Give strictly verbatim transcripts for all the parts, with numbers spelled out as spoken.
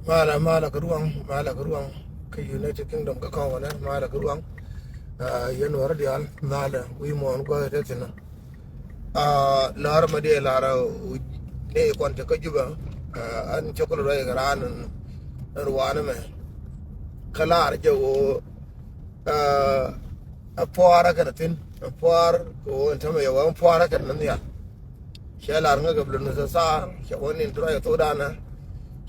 Malɛ, malɛ kɛ ruaŋ, malɛ kɛ ruaŋ. Kä United Kingdom kä kɔn wänɛ, malɛ kɛ ruaŋ. Yɛn wärä diaal, malɛ wi̱i̱ muɔ̱ɔ̱n guäth te thi̱n. Lar mɛ diɛ lar ni kɔn te kä Jubɛ. An cɛ kul rɛy kɛ raan in ruaani mɛ. Kä lar jɛ woo ɛ pua̱a̱r ɛ kɛn thi̱n, ɛ pua̱a̱r kɛ woo in tämɛ yɛ wee pua̱a̱r ɛ kɛn nhial. Cɛ lar ŋäk ɛ bi lun ni thothaa, cɛ wee nin ti ruac ɛ thokdan ɛ,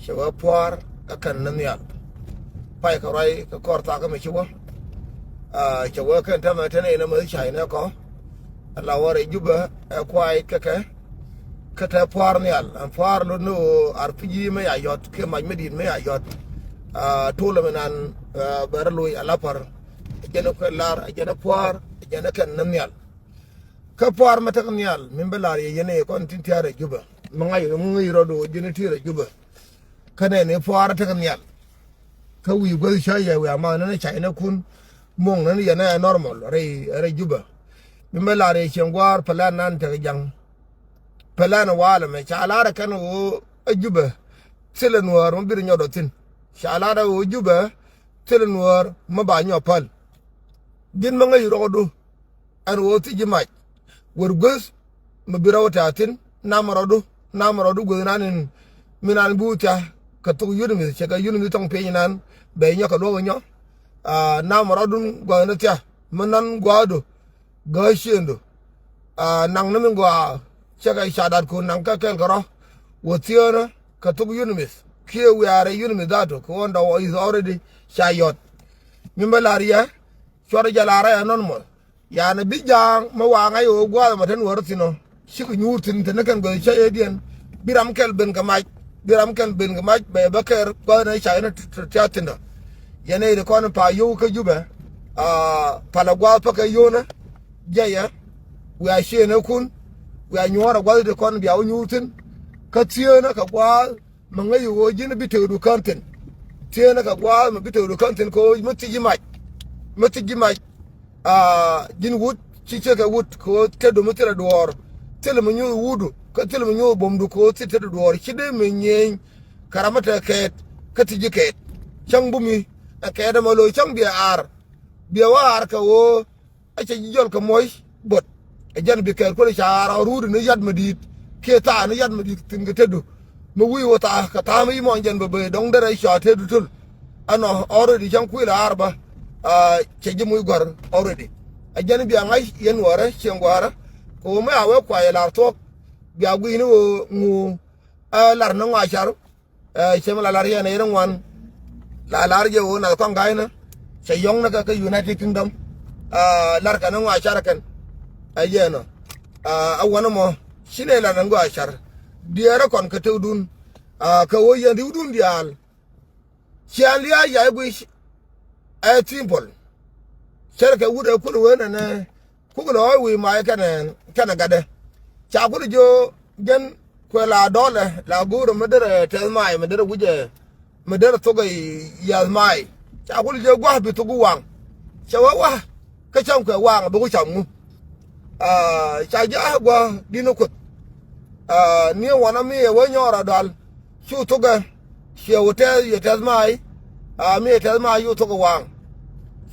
cɛ wee pua̱a̱r ɛ kɛn ni nhial. Pay kɛ ruac kɛ kɔr thakä mi ci wä. Cɛ wee kɛn tämɛ te nɛy ni mäth cay ni kɔ. Ɛ la wä rɛy Jubɛ ɛ kuay kɛ kɛ. Kä te pua̱a̱r nhial, ɛn pua̱a̱r lot ni ɣöö ar pi̱ ji̱ mi ya yɔt kiɛ mac mi di̱i̱t mi ya yɔt. Tolɛ mi nan bɛ rɔ loc a lapar. Ɛ jɛn ɛ kuɛ lar, ɛ jɛn ɛ pua̱a̱r, ɛ jɛn ɛ kɛn ni nhial. Kä pua̱a̱r mi tek nhial min bä lar yɛ yɛn ɛ kɔn tin tia̱a̱r ɛ Jubɛ. Mi ŋa̱c ɛ ŋäc rɔɔd ɣöö ji̱n ti̱i̱r ɛ Jubɛ. Kä nɛn i̱ pua̱a̱r ɛ tek nhial. Kä wi̱i̱ guäth cä yɛ wi̱i̱ ama̱a̱n ni cay ni kun muɔ̱ŋ ni yɛn ɛ normal rɛy, rɛy Jubɛ. Min bä lar yɛ cieŋ gua̱a̱r pɛ lɛn nan tek ja̱ŋ. Pɛ lɛn walɛ mɛ ca lar ɛ kɛn ɣöö ɛ Jubɛ. Thilɛ nuäär mi bi rɔ nyɔt ɔ thi̱n. Ca lar ɛ ɣöö Jubɛ thilɛ nuäär mi ba nyɔk päl. Ji̱n mi ŋäc rɔɔdu ɛn ɣöö thi̱c ji̱ mac. Wër guäth mi bi rɔw tɛ̈ thi̱n nam rɔɔdu, nam rɔɔdu guäth nan in mi nan bi wä thia̱ kɛ thok yunimith cɛ kɛ yunimith thɔŋ piny nan bɛ nyɔk kɛ luɔk nyɔ. Nam rɔɔdun gua̱thni thia̱ mi nan gua̱a̱du. Gääc ciëëndu. Naŋ ni mi gɔaa cä kɛ ca datkun naŋ kä kɛl kɛ rɔ. Wä thieenä kɛ thok yunimith kiɛ wiaarɛ yunimith dhatu kɛ ɣöö dɔw is already ca yɔt. Mi bä la̱r yɛ cuɔt jɛ la̱r ɛ nɔn mɔ. Yanɛ bi ja̱a̱ŋ mi waŋä yɛ ɣöö gua̱a̱th ɛmɔ te nuäär thi̱n ɔ. Cikɛ nyuur thi̱n te ni kɛn guäth cä yediɛn. Bi ram kɛl ben kɛ mac, bi ram kɛl ben kɛ mac bɛ bä kɛɛr gua̱a̱th ni ca yɛn ti tia̱a̱ thi̱n dɔ. Yɛn ɛ ri kɔn pa yio̱w kä Jubɛ. Palɛ gua̱a̱th päkɛ yio̱wnä. Jiɛyɛ wiaa ciëënäkun. Wiaa nyuɔ̱ɔ̱rɛ gua̱a̱th ti kɔn bia wä nyuur thi̱n. Kä thieenä kɛ gua̱a̱th mi ŋäc ɣöö ji̱n bi tekdu kän thi̱n. Thieenä kɛ gua̱a̱th mi bi tekdu kän thi̱n kɛ ɣöö mi thi̱c ji̱ mac. Mi thi̱c ji̱ mac. Ji̱n wut ci ciekɛ wut kɛ ɣöö tetdu mi thilɛ duɔ̱ɔ̱r. Thilɛ mi nyuuth wutdu kä thilɛ mi nyuuth bomdu kɛ ɣöö thil tetdu duɔ̱ɔ̱r ci dee mi nyieny. Kɛ ram mi te kɛɛt kä thi̱c ji̱ kɛɛt. Cäŋ bumi ɛ kɛɛt ɛmɔ lo̱c cäŋ biɛ aar. Biɛ wä aar kɛ ɣöö a cɛ ji̱ jɔl kɛ muɔ̱c buɔt. Ɛ jɛn bi kɛɛt kuäär ca rɔ ruut ni yat mi di̱i̱t kiɛ thaak ni yat mi di̱i̱t thi̱n kɛ tetdu. Mi wi̱i̱ wä thaak kɛ thaak mi i̱ muɔ̱ɔ̱n jɛn bɛ bee dɔ̱ŋ derɛ cɔa tetdu töl. Ɛnɔ already cäŋ kui̱ la aar bä. Cɛ ji̱ muc gua̱r already. Ɛ jɛn bia ŋa̱c yɛn wäärä cieŋ gua̱a̱rä kɛ ɣöö mi a wee kuay ɛ la̱r thuɔ̱k. Bia gui̱i̱ni ɣöö ŋu ɛ la̱r ni ŋɔaa car. Cɛ mi la lar yɛn ɛ yɛn ŋuan. La lar jɛ ɣöö nath kɔŋ ga̱a̱cnä cɛ yɔ̱ŋ ni kɛ kä United Kingdom. Lar kɛn ŋɔaa car kɛn ɛ yɛn ɔ. A wanɛ mɔ ci nɛ lar ni ŋɔaa car. Diɛɛrä kɔn kɛ tëkdun kɛ ɣöö yɛn ri̱wdun diaal. Cian lia̱a̱ ya̱ guic ɛ simple. Cärkɛ wut ɛ kul wen ɛnɛ. Kuk lɔ wi̱i̱ mac kɛnɛ kɛnɛ gatdɛ. Ca kul jiö jɛn kuɛ la dɔlɛ la go̱o̱rä mi derɛ tɛth mac mi derɛ wi̱cɛ mi derɛ thok yath mac. Ca kul jiö gua̱a̱th bi thok waŋ. Cɛ wä wa̱a̱ kä cam kuɛ waŋ bi ku cam ŋu. Ca jia̱a̱ gua̱a̱th di̱n kuoth. Ni wanɛ mi ɛ wä nyɔɔr a dɔal. Cu thokɛ ciɛ wä tɛth yɛ tɛth mac. A mi ɛ tɛth mac cu thokɛ waŋ.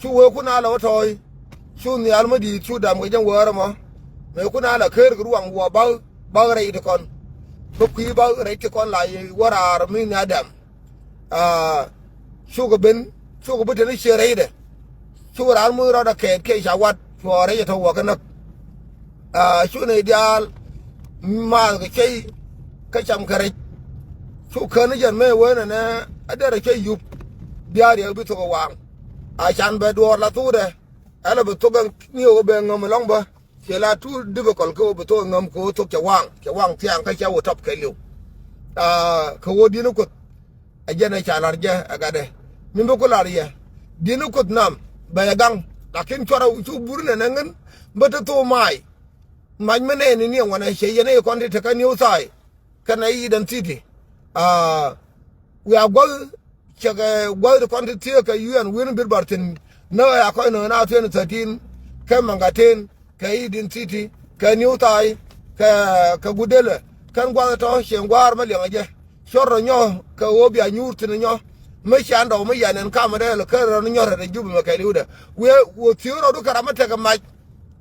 Cu wee kun a lɛ wä tɔɔc. Cu nhial mi di̱i̱t cu dam kɛ jɛn wäärä mɔ. Mëë kun a lɛ ker kɛ ruaŋ wä bak bak rɛy ti kɔn. Bä kui̱ bak rɛy ti kɔn la wä raar mi nhial dam. Cukɛ ben cukɛ bi teni ciɛ rɛydɛ. Cukɛ raan muc rɔɔdɛ kɛɛt kiɛ ca wat cuɔ rɛy tɔ̱ wä kä näk. Cu nɛy diaal maath kɛ cuɛy kä cam kɛ rɛc. Cu kän ni jɛn mëë wen ɛnɛ a derɛ cuɛy yup. Bia riɛk bi thok ɛ waŋ a can bɛ duɔɔr la thukdɛ. Ɛlɛ bi thok ɛ ni ɣöö bɛ ŋäm ɛlɔ̱ŋ bä. Ciɛ la too difficult kɛ ɣöö bi thok ɛ ŋäm kɛ ɣöö thok cɛ waŋ cɛ waŋ thiaŋ kä cɛ wä tɔp kɛɛliw. Kɛ ɣöö di̱n kuoth ɛ jɛn ɛ ca lar jɛ ɛ gatdɛ. Mi bi ku lar yɛ di̱n kuoth nam bɛ yɛ gaŋ. Lakin cuarɛ cu bur nɛn ɛ ŋän bä te thok mac. Mac mi nɛɛni ni ɛ ŋuanɛ cɛ yɛn ɛ kɔn ti tekɛ New Thai kɛnɛ Eden City. Wiaa gua̱th cɛ kɛ gua̱th ti kɔn ti thiee kɛ U N wi̱n bir bar thi̱n. Näk ɛ a kɔc nööŋ na twenty thirteen kɛ Mangaten kɛ Eden City kɛ New Thai kɛ kɛ Gudele. Kɛn gua̱th tɔ̱ cieŋ gua̱a̱r mi liɛŋɛ jɛ. cɔr rɔ nyɔ kɛ ɣöö bia nyuur thi̱n nyɔ. Mi cian dɔw mi yɛn ɛn kamɛ dee lɛ kä rɔ ni nyɔr rɛ Jubɛ mɛ kɛɛliw dɛ. Wëë wä thi̱n rɔ du kɛ ram mi tekɛ mac.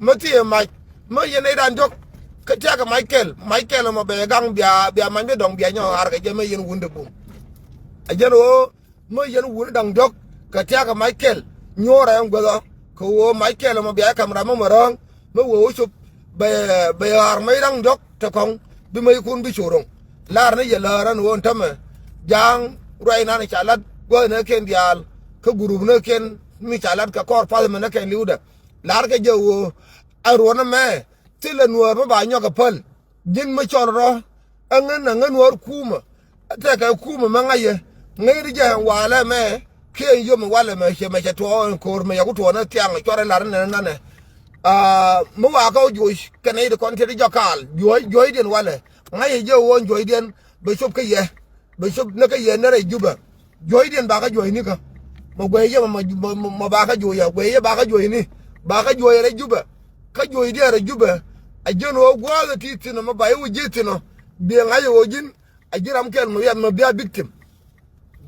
Mi thi̱n mac mi yɛn nɛy dan jɔk. Kä tiakɛ mac kɛl, mac kɛl mɔ bɛ gaŋ bia, bia mac mi dɔŋ bia nyɔ ar kɛ jɛ mi yɛn wun dɛ bum. Ɛ jɛn ɣöö mi yɛn wun daŋ jɔk kɛ tiakɛ mac kɛl nyuɔrɛ ɛn guäthɔ. Kɛ ɣöö mac kɛl mɔ bia kam ram mi mɛ rɔ̱ŋ mi wee wä cop bɛ, bɛ ɣaar mec raŋ diɔ̱k te kɔŋ bi mec kun bi cor roŋ. Lar ni yɛ läär ɛn ɣöö ɛn tämɛ ja̱a̱ŋ ruac nan ca lat guäth ni kɛn diaal kä gurup ni kɛn mi ca lat kɛ kɔr path mɛ ni kɛn li̱wdɛ. Lar kɛ jɛ ɣöö ɛn ruɔ̱n ɛmɛ thilɛ nuäär mi ba nyɔk kɛ päl. Ji̱n mi cɔl rɔ ɛŋän ɛŋän wäär kumä. Ɛ tɛkɛ kumä mɛ ŋa̱cä ŋäcni jɛ ɛn walɛ mɛ kiɛ yom walɛ mɛ cɛ mɛ cɛ tuɔɔk ɛn ko̱r mɛ yɛ ku tuɔɔk ni thiaŋ cuarɛ lar ni nɛnɛ. Aa, mi wakä wä juɔc kɛnɛ yit kɔn tiɛt jɔk kaal juɔc juɔcdiɛn walɛ. Ŋa̱cä jɛ wä juɔcdiɛn bɛ cop kä yɛ bɛ cop ni kä yɛ ni rɛy Jubɛ. Juɔcdiɛn bakä juɔcni kä mɔ guɛy yɛ mɔ mɔ bakä juɔc yɛ guɛy yɛ bakä juɔcni. Bakä juɔc rɛy Jubɛ kä juɔcdiɛn rɛy Jubɛ. A ji̱n ɣöö gua̱a̱th ɛ ti thi̱n ɔ mɔ ba i̱ wä ji̱ thi̱n ɔ biɛ ŋa̱c ɛ ɣöö ji̱n a ji̱ ram kɛl mɔ wiath mɔ bia victim.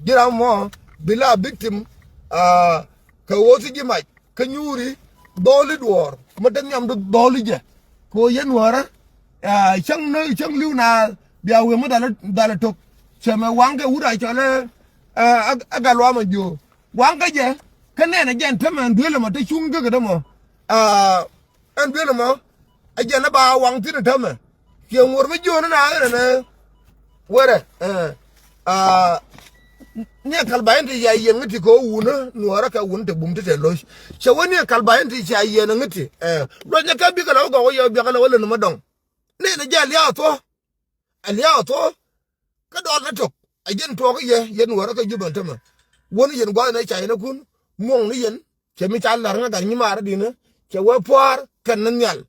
Ji̱ ram mɔ bi la victim. Aa, kɛ ɣöö thi ji̱ mac kä nyuuri dhɔli duɔɔr mi te nhiamdu dhɔli jɛ. Kɛ ɣöö yɛn wäärä cäŋ ni cäŋ li̱w na bia wee mi dhalä dhalä tok. Cɛ mɛ waŋ kɛ wut a cɔl ɛ ɛ gal luam a jiö waŋ kä jɛ. Kä nɛn a jɛn tämɛ ɛn duël ɛmɔ te cuŋ kä kä dämɔ. Aa, ɛn duël ɛmɔ a jɛn ɛ ba waŋ thi̱n ɛ tämɛ. Ciɛ ŋuɔr mi jiöönä na ɣän ɛnɛ. Werɛ ɛ aa, niɛ kal ba in ti cia yiɛn ŋä ti kɛ wunä nuɔɔrä kɛ wun te bum ti te lo̱c. Cɛ wä niɛ kal ba in ti cia yiɛn ŋä ti ɛ luɔnyɛ kɛ bikɛ lɛ wä gɔk wä yɛ biakɛ lɛ wä lɛ numä dɔŋ. Ni ni jɛ liaak thuɔ. Ɛ liaak thuɔ. Kä dɔl ni tök a jɛn tuɔɔk yɛ yɛn nuɔɔrä kɛ Jubɛ tämɛ. Wun yɛn gua̱th ni ca yɛn kun muɔŋ ni yɛn. Cɛ mi ca la̱r ŋä gat nyimaarä di̱n cɛ wee pua̱a̱r kɛn ni nhial.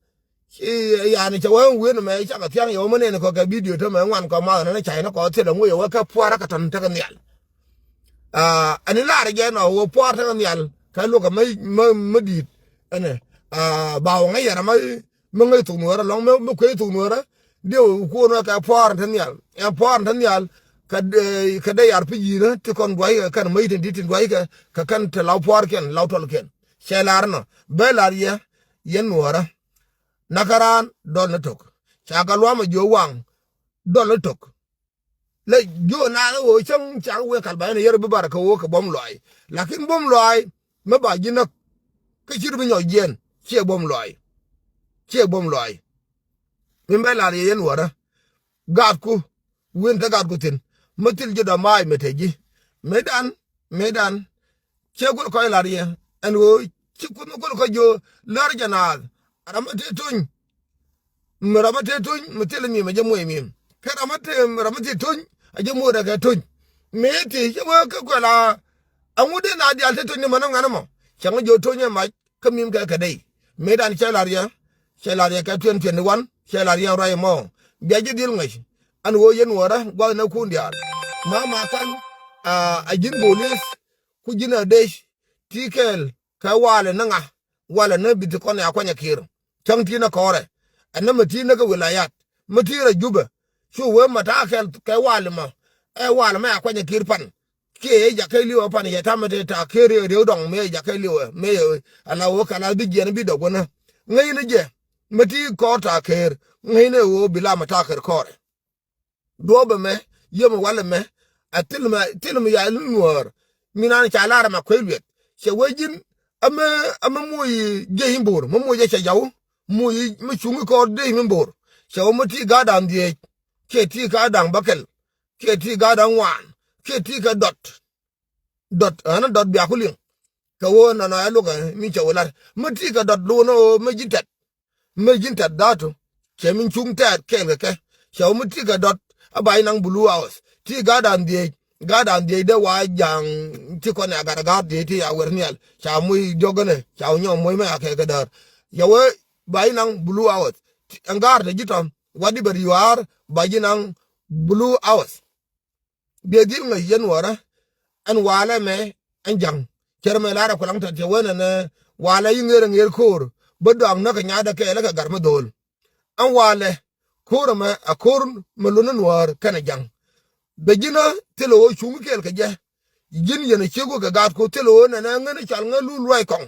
Yani cɛ wee wi̱i̱n mɛ cakɛ thia̱ŋ yɛ wä mi nɛn kɔ kɛ bidio te mɛ ŋuan kɔ math nɛn cay ni kɔ thilɛ ŋuc yɛ wee kɛ pua̱a̱r kɛ tɔ̱n tekɛ nhial. Ani laarɛ jɛ nɔ wee pua̱a̱r tekɛ nhial kɛ luɔkɛ mi di̱i̱t. Ɛnɛ ba wä ŋäc yɛ ram mi ŋäc thok nuɔɔrä lɔ̱ŋ mi kuec thok nuɔɔrä. Diɛ wä kuɔn wä kɛ pua̱a̱r te nhial ɛ pua̱a̱r te nhial. Kɛ dee yar pi ji̱i̱rä ti kɔn duackɛ kɛn mäc tin di̱t tin duackɛ kɛ kɛn te law pua̱a̱rkiɛn law tɔlkiɛn. Cɛ lar nɔ bɛ lar yɛ yɛn nuɔɔrä. Nakä raan dɔl ni tök ca kɛ luamä jiö waŋ dɔl ni tök. Lɛ jiö naath ɣöö cäŋ cak wee kal ba yɛn yɛr bi bar kɛ ɣöö kɛ buɔ̱m luaac. Lakin buɔ̱m luaac mi ba ji̱ näk kä cir bi nyɔk jiɛn ciɛ buɔ̱m luaac. Ciɛ buɔ̱m luaac. Min bɛ lar yɛ yɛn nuɔɔrä. Gaatku wi̱n te gaatku thi̱n mi thil ji̱ dɔ̱ma̱a̱c mi te ji̱. Mëëdan mëëdan. Ciɛ guɔl kɔc lar yɛ ɛn ɣöö ci kuoth mi guɔl kɔc jiö lär jɛ naath. Ram mi te tuny mi ram mi te tuny mi thil mi mɛ jɛ muɔc mi. Kɛ ram mi te ram mi te tuny a jɛ muɔc rɛ kɛ tuny. Mi te ci wee kä kuɛl a aŋu dee na diaal te tuny ni mɛn ŋän mɔ cäŋ jiö tuny ɛ mac. Kä mim kɛ kɛ dee mëëdan cɛ lar yɛ. Cɛ lar yɛ kɛ twenty twenty one cɛ lar yɛ ruac mɔ. Bia ji̱ dhil ŋäc ɛn ɣöö yɛn wä rä gua̱th nɛ kun diaal. Mama kan a ji̱n bolis ku ji̱n a dec ti kɛɛl kɛ walɛ ni ŋa. Walɛ ni bi ti kɔn ya kuany a kir cäŋ ti ni kɔrɛ. Ɛn ni mi ti ni kɛ wilayat mi ti rɛ Jubɛ. Cu wee ma ta̱a̱ kɛɛl kɛ walɛ ma ɛ walɛ ma ya kuany a kir pan. Kiɛ yɛ jakä liwä pan yɛ tamɛ te ta̱a̱ ker riek dɔŋ mëë jakä liwä mëë ala wä kala bi jiɛn bi dɔk wänä. Ŋäcnɛ jɛ mi ti kɔr ta̱a̱ ker ŋäcnɛ wä bi lamɛ ta̱a̱ ker kɔrɛ. Duɔ̱ɔ̱pɛ mɛ yemɛ walɛ mɛ a thil mɛ thil mɛ ya nuäär. Min an ca lar ɛmɛ kuec luɛth cɛ wee ji̱n. Ɛmɛ ɛmɛ moc jiɛc in bo̱o̱r mɛ moc ɛ cɛ jaw moc mi cuŋ kɔr dec mi bo̱o̱r. Cɛ wä mi ti ga̱a̱dan dhieec kiɛ ti ga̱a̱dan bäkɛl kiɛ ti ga̱a̱dan ŋuan kiɛ ti kɛ dɔt. Dɔt ɣän dɔt bia ku liŋ kɛ ɣöö nɔnɔ ɛ lukɛ mi cɛ wä lar mi ti kɛ dɔt luunä ɣöö mi ji̱n tɛt. Mi ji̱n tɛt dhaatu cɛ min cuŋ tɛɛt kɛɛl kɛ kɛ cɛ wä mi ti kɛ dɔt. A ba ji̱ naŋ blue house ti ga̱a̱dan dhieec. Ga̱a̱dan dhieec dee wa ja̱a̱ŋ ti kɔn ya gat a ga̱a̱r dhieec ti ya wer nhial ca muc diɔ̱k gänɛ ca wä nyɔk muc mɛ a kɛ kɛ däär. Cɛ wee ba ji̱ naŋ blue house ɛn ga̱a̱r te ji̱ tɔ̱. Wa di bɛ riwaar ba ji̱ naŋ blue house. Biɛ dhil ŋäc yɛn wärä. Ɛn walɛ mɛ ɛn ja̱ŋ cär mɛ larɛ kulaŋ tɛt cɛ wen ɛn walɛ yi ŋer ɛ ŋer ko̱o̱r. Bä dɔaŋ näk kɛ nyaatdä kɛɛl kɛ gar mi dho̱o̱l. Ɛn walɛ ko̱o̱r ɛmɛ a ko̱o̱r mɛ lun ɛn wäär kɛnɛ ja̱ŋ. Bɛ ji̱n ɣä thilɛ ɣöö cuŋ kɛɛl kɛ jɛ. Ji̱n yɛn ɛ ciek wä kɛ gaat ko̱ thilɛ ɣöö nɛnɛ ŋän cal ŋä lul ruac kɔŋ.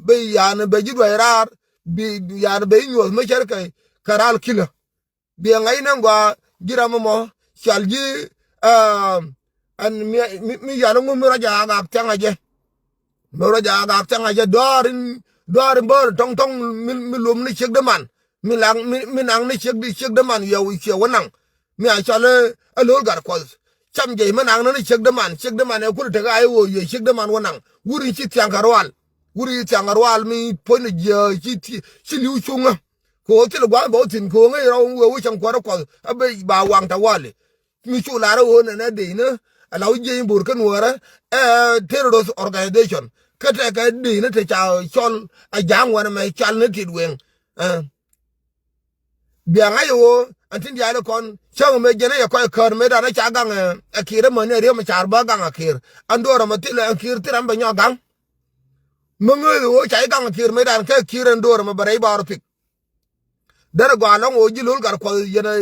Bɛ yani bɛ ji̱ ruac raar. Bi yani bɛ ji̱ nyuɔ̱th mä cär kɛ kɛ raal kilä. Biɛ ŋa̱c nɛ gɔaa ji̱ ram ɛmɔ cal ji̱. Ɛn mi mi yal ŋu mi rɔ jɛ ɣak ɣak thiaŋ a jɛ. Mi rɔ jɛ ɣak ɣak thiaŋ a jɛ dɔɔr in dɔɔr in bäär tɔŋ tɔŋ mi mi lom ni ciek däman. Mi naŋ mi mi naŋ ni ciek ciek däman yɛ wi̱i̱ ciɛ wä naŋ. Mi a cɔl ɛ lo̱l gat kuɔth. Cam jɛ mi naŋ ni ciek däman ciek däman ɛ kul tek a i̱ ɣöö yɛ ciek däman wä naŋ. Wur in ci thiaŋ kɛ rual. Wur in ci thiaŋ kɛ rual mi puɔ̱ny ni jiɛ ci ci li̱w cuŋä. Kɛ ɣöö thil gua̱a̱th bä wä thi̱n kɛ ɣöö ŋäc rɔw wee wä cäŋ kuäärä kuɔth a ben ba waŋ tɛ wali. Mi cu lar ɣöö nɛnɛ dec ni ala wä jiɛc in bo̱r kä nuäärä ɛ terrorist organization. Kä tɛkɛ dec ni te ca cɔl a ja̱a̱ŋ wänɛ mɛ cal ni tit weŋ. Ɛ. Bia ŋa̱c ɣöö ɛn tin diaal kɔn cäŋ mëë jɛn ɛ yɛ kɔc kär mëë dan ɛ ca gaŋ ɛ kiir ɛ mäni ɛ riɛm ɛ caar bä gaŋ ɛ kiir. Ɛn do̱r ɛmɛ thil ɛ kiir thil ram bɛ nyɔk gaŋ. Mä ŋäth ɣöö ca i̱ gaŋ ɛ kiir mëë dan kɛ kiir ɛn do̱r ɛmɛ bɛ rɛy bar pik. Derɛ gɔaa lɔŋ ɣöö ji̱ lo̱l gat kuɔth yɛn ɛ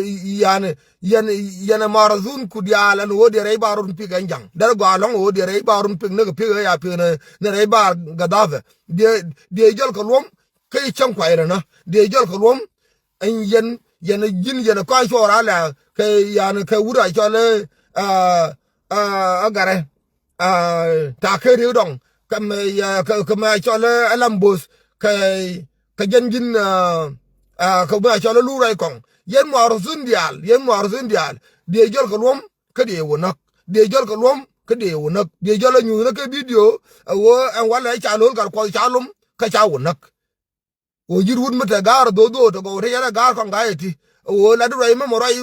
yani yɛn yɛn ɛ marathun ku diaal ɛn ɣöö diɛ rɛy bar run pik ɛn ja̱ŋ. Derɛ gɔaa lɔŋ ɣöö diɛ rɛy bar run pik ni kɛ pik ɛ ya pik ni rɛy bar Gaddafi. Diɛ diɛ jɔl kɛ luɔm. Kä i̱ cäŋ kuay rɛ nä diɛ jɔl kɛ luɔ̱m. Ɛn yɛn yɛn ji̱n yɛn kɔc cuɔɔr a lɛ kɛ yani kɛ wut a cɔl ɛ ɛ ɛ garɛ. Ɛ ta kɛ ri̱w dɔŋ kɛ mɛ yɛ kɛ kɛ mɛ cɔl ɛ lam bo̱th kɛ kɛ jɛn ji̱n ɛ ɛ kɛ mɛ cɔl ɛ lur rɛy kɔŋ. Yɛn muaar thuŋ diaal yɛn muaar thuŋ diaal diɛ jɔl kɛ luɔ̱m. Kä diɛ wä näk diɛ jɔl kɛ luɔ̱m kä diɛ wä näk diɛ jɔl ɛ nyuuth näk kɛ bidio. Ɛ wä ɛn walɛ ca lo̱l gat kuɔth ca lom kä ca wä näk. Ɣöö ji̱ ruut mi te ga̱a̱r dho̱o̱th dho̱o̱th te gɔw te yɛn ɛ ga̱a̱r kɔn ga̱a̱c ɛ ti. Ɣöö lat ruac mi mɔ ruac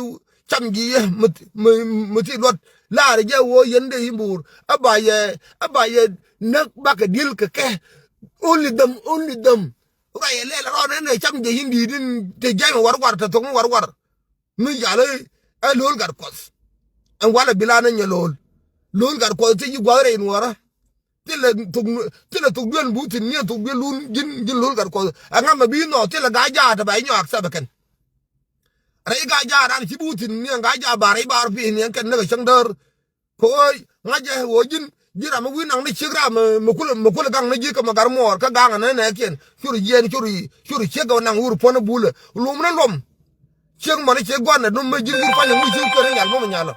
cam ji̱ yɛ mi thi- mi mi thi luɔt. Laar jɛ ɣöö yɛn dee i̱ mbuur ɛ ba yɛ ɛ ba yɛ näk bakɛ di̱l kɛ kɛ. Only them, only them. Ruac yɛ lɛl rɔɔn ɛn ɛ cam ji̱ yɛn di̱i̱t in te jiac mi warwar te thok mi warwar. Mi yal ɛ lo̱l gat kuɔth. Ɛn walɛ bi la ni nyɛ lo̱l. Lo̱l gat kuɔth ti ji̱ gua̱th rɛy nuɔɔrä. Thilɛ thuk thilɛ thuk duel bu thi̱n niɛn thuk duel lun ji̱n ji̱n lo̱l gat kuɔth. Ɛŋa mɛ bi nhɔɔk thilɛ ga̱a̱c jaat ɛ ba inyɔ accept ɛ kɛn. Rɛy ga̱a̱c jaat an ci bu thi̱n niɛn ga̱a̱c jaat ba rɛy bar pi̱i̱ niɛn kɛn näk ɛ cäŋ däär. Kɛ ɣöö ŋa̱cɛ ɣöö ji̱n ji̱n ram mi wi̱i̱ naŋ ni ciek ram mi kulɛ mi kulɛ gaŋ ni ji̱ kä mi gar muɔɔr kä gaŋ anɛ nɛɛkiɛn cur jiɛɛn cur cur ciek kɛ naŋ wur puɔ̱n bulɛ luom ni luom. Ciek mɔni ciek gua̱ndɛ dum mi ji̱n wur panyɛ mi ciek kuɛn ni nyal mɔmɔ nyalɔ.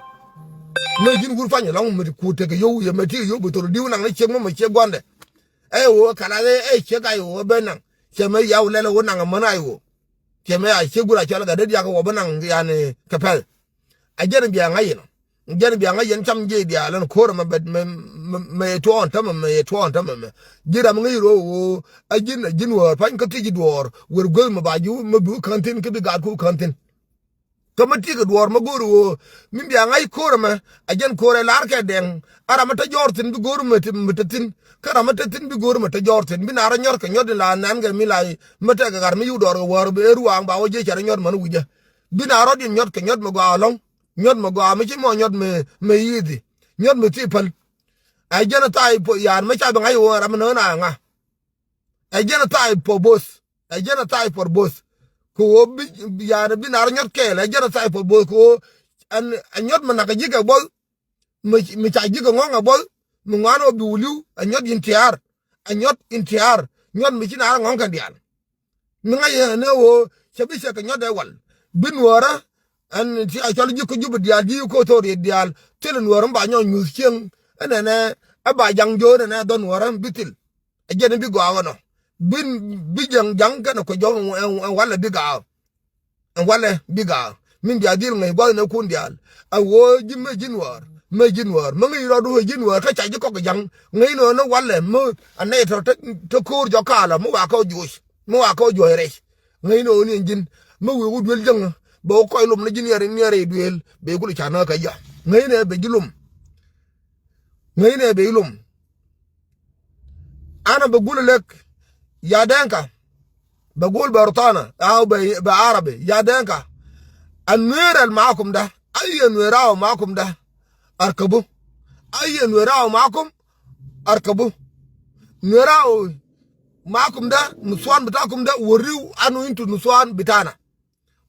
Mi ji̱n wur panyɛ lɔŋ mi ku tekɛ yio̱w yɛ mi ti yio̱w bi thol di̱w naŋ ni ciek mɔmɔ ciek gua̱ndɛ. Ɛ ɣöö kala ɛ ciek ay ɣöö ben naŋ cɛ mi yaw lɛl ɣöö naŋ män ay ɣöö. Cɛ mɛ a ciek wur a cɔl gat dee diak wä bä naŋ yani kɛ pɛl. A jɛn bia ŋa̱c inɔ. Jɛn bia ŋa̱c yɛn cam jiɛc diaal ɛn ko̱r ɛmɛ bɛ mɛ mɛ mɛ yɛ tuɔɔn tämɛ mɛ yɛ tuɔɔn tämɛ mɛ. Ji̱ ram ŋäc ro̱o̱ ɣöö a ji̱n a ji̱n wäär pa̱ny kä thiec ji̱ duɔɔr wër gueth mɛ ba ji̱ mɛ bi wä kän thi̱n kä bi gaat ku kän thi̱n. Kä mä ti̱i̱ kɛ duɔ̱ɔ̱r mä go̱o̱r ɣöö mi bia ŋa̱c ko̱r ɛmɛ a jɛn ko̱r ɛ la̱r kɛ dɛŋ. A ram mi te jɔɔr thi̱n bi go̱o̱r mi te mi te thi̱n kä ram mi te thi̱n bi go̱o̱r mi te jɔɔr thi̱n bi na rɔ nyɔr kɛ nyɔt in la nɛn kɛ mi la mi tɛk kɛ gat mi yuk dɔɔr kɛ wäär bi ɛ ruaŋ ba wä jiɛ cɛ rɔ nyɔt män wi̱cä. Bi na rɔ diɛn nyɔt kɛ nyɔt mi gɔaa lɔ̱ŋ. Nyɔt mi gɔaa mi ci mɔ nyɔt mi mi yithi nyɔt mi thi päl. Ɛ jɛn a thaai puɔth yan mi ca bi ŋa̱c ɣöö ram mi nööŋ na ŋa. Ɛ jɛn a thaai puɔth bo̱th. Ɛ jɛn a thaai puɔth bo̱th. Kɛ ɣöö bi yani bi nar nyɔt kɛɛl ɛ jɛn a thaai puɔth bo̱th kɛ ɣöö ɛn ɛ nyɔt mi nak ɛ ji̱ kɛ buɔth. Mi mi ca ji̱ kɛ ŋɔ̱ŋ ɛ buɔth mi ŋuan ɣöö bi wä li̱w ɛ nyɔt in tiaar. Ɛ nyɔt in tiaar nyɔt mi ci nar ɛ ŋɔ̱ŋ kɛn diaal. Mi ŋa̱c yɛn ɛ ɣöö cɛ bi cɛ kɛ nyɔt ɛ wal bi nuɔɔrä. Ɛn ti a cɔl ji̱ kä jup diaal ji̱ kä thok riet diaal thil nuɔɔrä mi ba nyɔk nyuth cieŋ. Ɛnɛnɛ ɛ ba jaŋ jo̱o̱r ɛnɛ dhɔn nuɔɔrä bi thil. Ɛ jɛn bi gɔaa ɣän ɔ bi bi jaŋ jaŋ kɛn ɛ kuec jɔk ɛn walɛ bi gaak. Ɛn walɛ bi gaak min bia dhil ŋäc gua̱th nɛ kun diaal. A ɣöö ji̱ mëë ji̱ nuäär mëë ji̱ nuäär mä ŋäc rɔɔdu ɣöö ji̱ nuäär kä ca ji̱ kɔk ja̱ŋ. Ŋäc nööŋ ni walɛ mä a nɛy tɔ̱ te ko̱o̱r jɔk kaalä mi wakä juɔc mi wakä juɔc rɛc. Ŋäc nööŋ ni ɛn ji̱n mä wëë wä duel jäŋä bɛ wä kɔc lom ni ji̱ niɛɛr niɛɛr rɛy duel bɛ kulɛ ca nääk kä jɔak. Ŋäc nɛ bɛ ji̱ lom. Ŋäcnɛ bɛ ilum. Ana bɛ gul lek ya Denka. Bɛ gul bɛ Rutana au bɛ bɛ Arabi ya Denka. Annuer al makum da, ayi annuer au makum da, arkabu. Ayi annuer au makum, arkabu. Nuer au makum da, nusuan bitakum da, wariu anu intu nusuan bitana.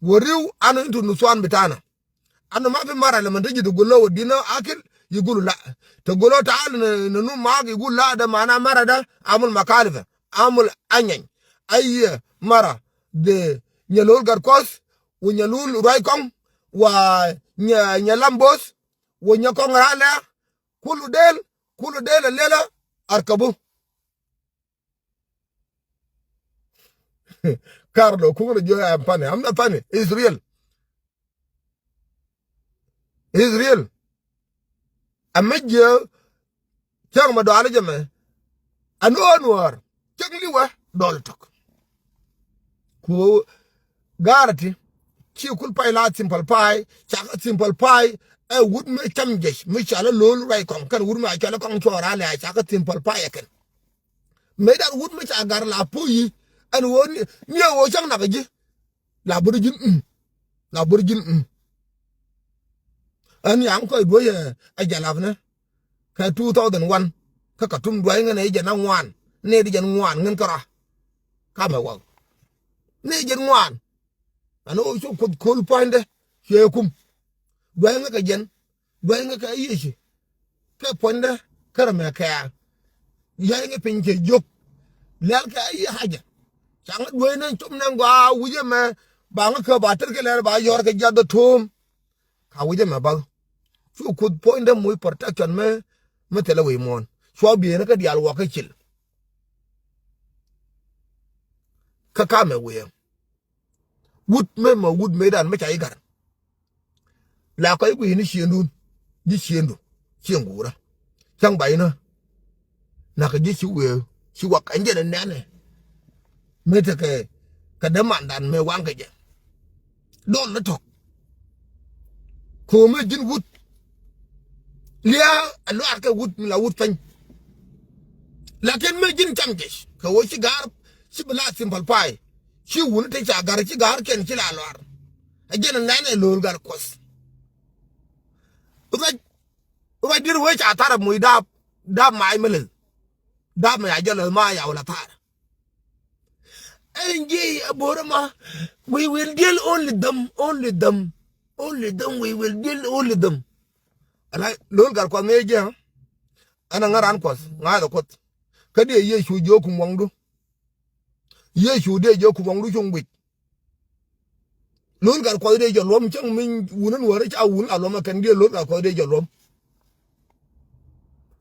Wariu anu intu nusuan bitana. Anu ma fi mara lama taji tagul lo wadina akil, yigulu la. Tagul lo taal na, na nu maak, yigulu la, da mana mara da amul makalifa, amul anyany. Ayi mara de Nyalol Garkos, wa Nyalol Ruaikong, wa Nya, Nyalambos, wa Nyakong Ralea, kulu del, kulu del lela arkabu. Carlo, kukun jo, I'm funny. I'm not funny. It's real. It's real. A mɛ jiɛ cäŋ mɛ dɔal jɛ mɛ. A nuɔɔr nuɔɔr cäŋ liwɛ dɔl tɔk. Ku gaarɛ ti ci kul pay la Simple Pay, cakɛ Simple Pay. Ɛ wut mi cam jɛc mi cɔal Lol Ruaikong kɛn wut mi a cɔal Kɔŋ Cuɔɔr Alɛ, cakɛ Simple Pay ɛ kɛn. Mëë dan wut mi ca gar la puyi ɛn ɣöö ni, ni ɛ ɣöö cäŋ nak ji̱. La bur ji̱n mm. La bur ji̱n mm. Ɛn yaŋ kɔc duɔ̱c ɛ jalapnɛ. Kɛ two thousand one kä Katum duɔ̱c ŋän ɛ jɛn a ŋuan. Ni di jɛn ŋuan ŋän kärɔa. Kamɛ waw. Ni jɛn ŋuan. Ɛn ɣöö cu Kuoth köl puɔ̱nydɛ cuɛ kum. Duɔ̱c ŋä kɛ jɛn. Duɔ̱c ŋä kɛ yiëci. Kɛ puɔ̱nydɛ kärɛ mɛ kɛɛl. Yɛy ŋä piny cɛ jiök. Lɛl kɛ ayi haja. Ca ŋä duɔ̱c ni com ni gɔaa wi̱cɛ mɛ. Ba ŋä kɛ ba tɛr kɛ lɛl ba yɔr kɛ jiath dɔ to̱o̱m. Ka wi̱cɛ mɛ bath. Cu Kuoth puɔ̱nydɛ muc protection mɛ, mɛ thilɛ wi̱i̱ muɔ̱ɔ̱n. Cua bieyni kä diaal wä kä cil. Kä kamɛ wi̱i̱. Wut mɛ mɛ wut mëëdan mɛ ca ji̱ ga̱r. La kɔc gui̱i̱ni ciëŋdun. Ji̱ ciëŋdu. Ciëŋ guurä. Cäŋ ba̱ynä. Nakä ji̱ ci wëë ci wak ɛn jɛn ɛ nɛnɛ. Mëë tekɛ kɛ dämandan mëë waŋkɛ jɛ. Dɔl ni tɔ̱k. Ko̱o̱mɛ ji̱n wut. Lia̱a̱ ɛ luaar kɛ wut mi la wut peny. Lakin mëë ji̱n cam jɛ kɛ ɣöö ci ga̱a̱r ci bi la Simple Pay. Ci wuni te ca ga̱r ci ga̱a̱r kɛn ci la luaar. Ɛ jɛn ɛ nɛn ɛ lo̱o̱l gal kuɔth. Ruac, ruac di̱t wee ca thar ɛ moc daap, daap mac mi leth. Daap mac a jɔl leth ma ya wala thar. Ɛn ji̱ ɛ bo̱o̱rä ma, we will deal only them, only them, only them, we will deal only them. Ala lo̱o̱l gal kuɔth mëë jɛ, ɛn a ŋäran kuɔth, ŋa̱a̱th ɛ kuɔth. Kä diɛ Yecu jiök kum waŋdu. Yecu dee jɛ kuɔŋdu cuŋ guic. Lul gat kuɔth dee jɛ luɔm cäŋ mi wun in wääri ca wun a luɔm ɛ kɛn dee lul gat kuɔth dee jɛ luɔm.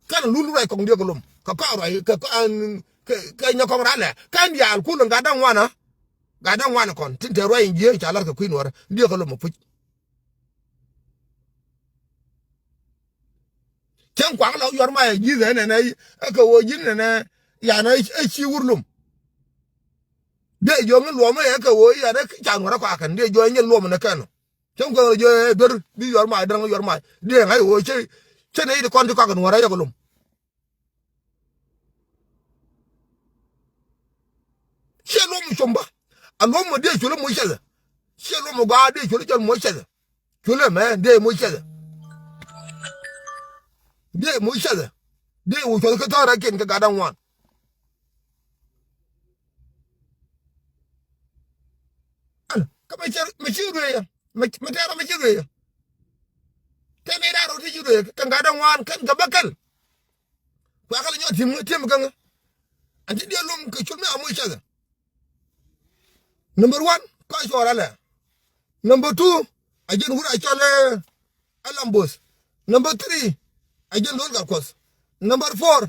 Kɛn lul ruac kɔŋ dee kɛ luɔm kɛ kɔn ruac kɛ kɔn kɛ kɛ nyɛ kɔŋ ralɛ kɛn diaal kul in gat daŋ wanɛ. Gat daŋ wanɛ kɔn tin te ruac in jiee ca lar kɛ kui̱n wääri dee kɛ luɔm ɛ puc. Cäŋ kuaŋ la yuɔr ma yɛ ji̱th ɛn ɛn ɛ kɛ ɣöö ji̱n ɛn ɛ yan ɛ ci wur lom. Dee jiɔk ŋä luɔm ɛ kɛ ɣöö yan ɛ ca nuɔrɛ kɔakɛn dee jiɔk ɛ nyɛ luɔm ɛn ɛ kɛn ɔ. Cäŋ kuaŋ la jiɔk ɛ duer bi yuɔr ma däŋ yuɔr ma dee ŋa̱c ɣöö cɛ cɛ nɛ yit kɔn ti kɔakɛn nuɔrɛ yɛ kɛ lom. Ciɛ luɔm mi com bä a luɔm mi dee col i̱ moc cɛthɛ. Ciɛ luɔm mi gɔaa dee col i̱ cɔl moc cɛthɛ. Col ɛmɛ dee moc cɛthɛ. Dee moc cɛthɛ. Dee wä cuɔth kä thɔɔrɛ kiɛn kɛ gat da̱ŋ ŋuan. Kä mi ci ruëë yɛ mi tɛɛrä mi ci ruëë yɛ. Tɛn i̱ da̱rä ti ci ruëë kɛ gat da̱ŋ ŋuan kɛn kɛ bä kɛl. Kuɛ kɛ lɛ nyɔk ti̱m ŋä ti̱m kä ŋä. Ɛn ti diɛ luɔm kɛ col mi a moc cɛthɛ. Number one, kɔc cuɔl alɛ. Number two, a jɛn wur a cɔl ɛ Lambos. Number three, a jɛn Lol Gatkuɔth. Number four,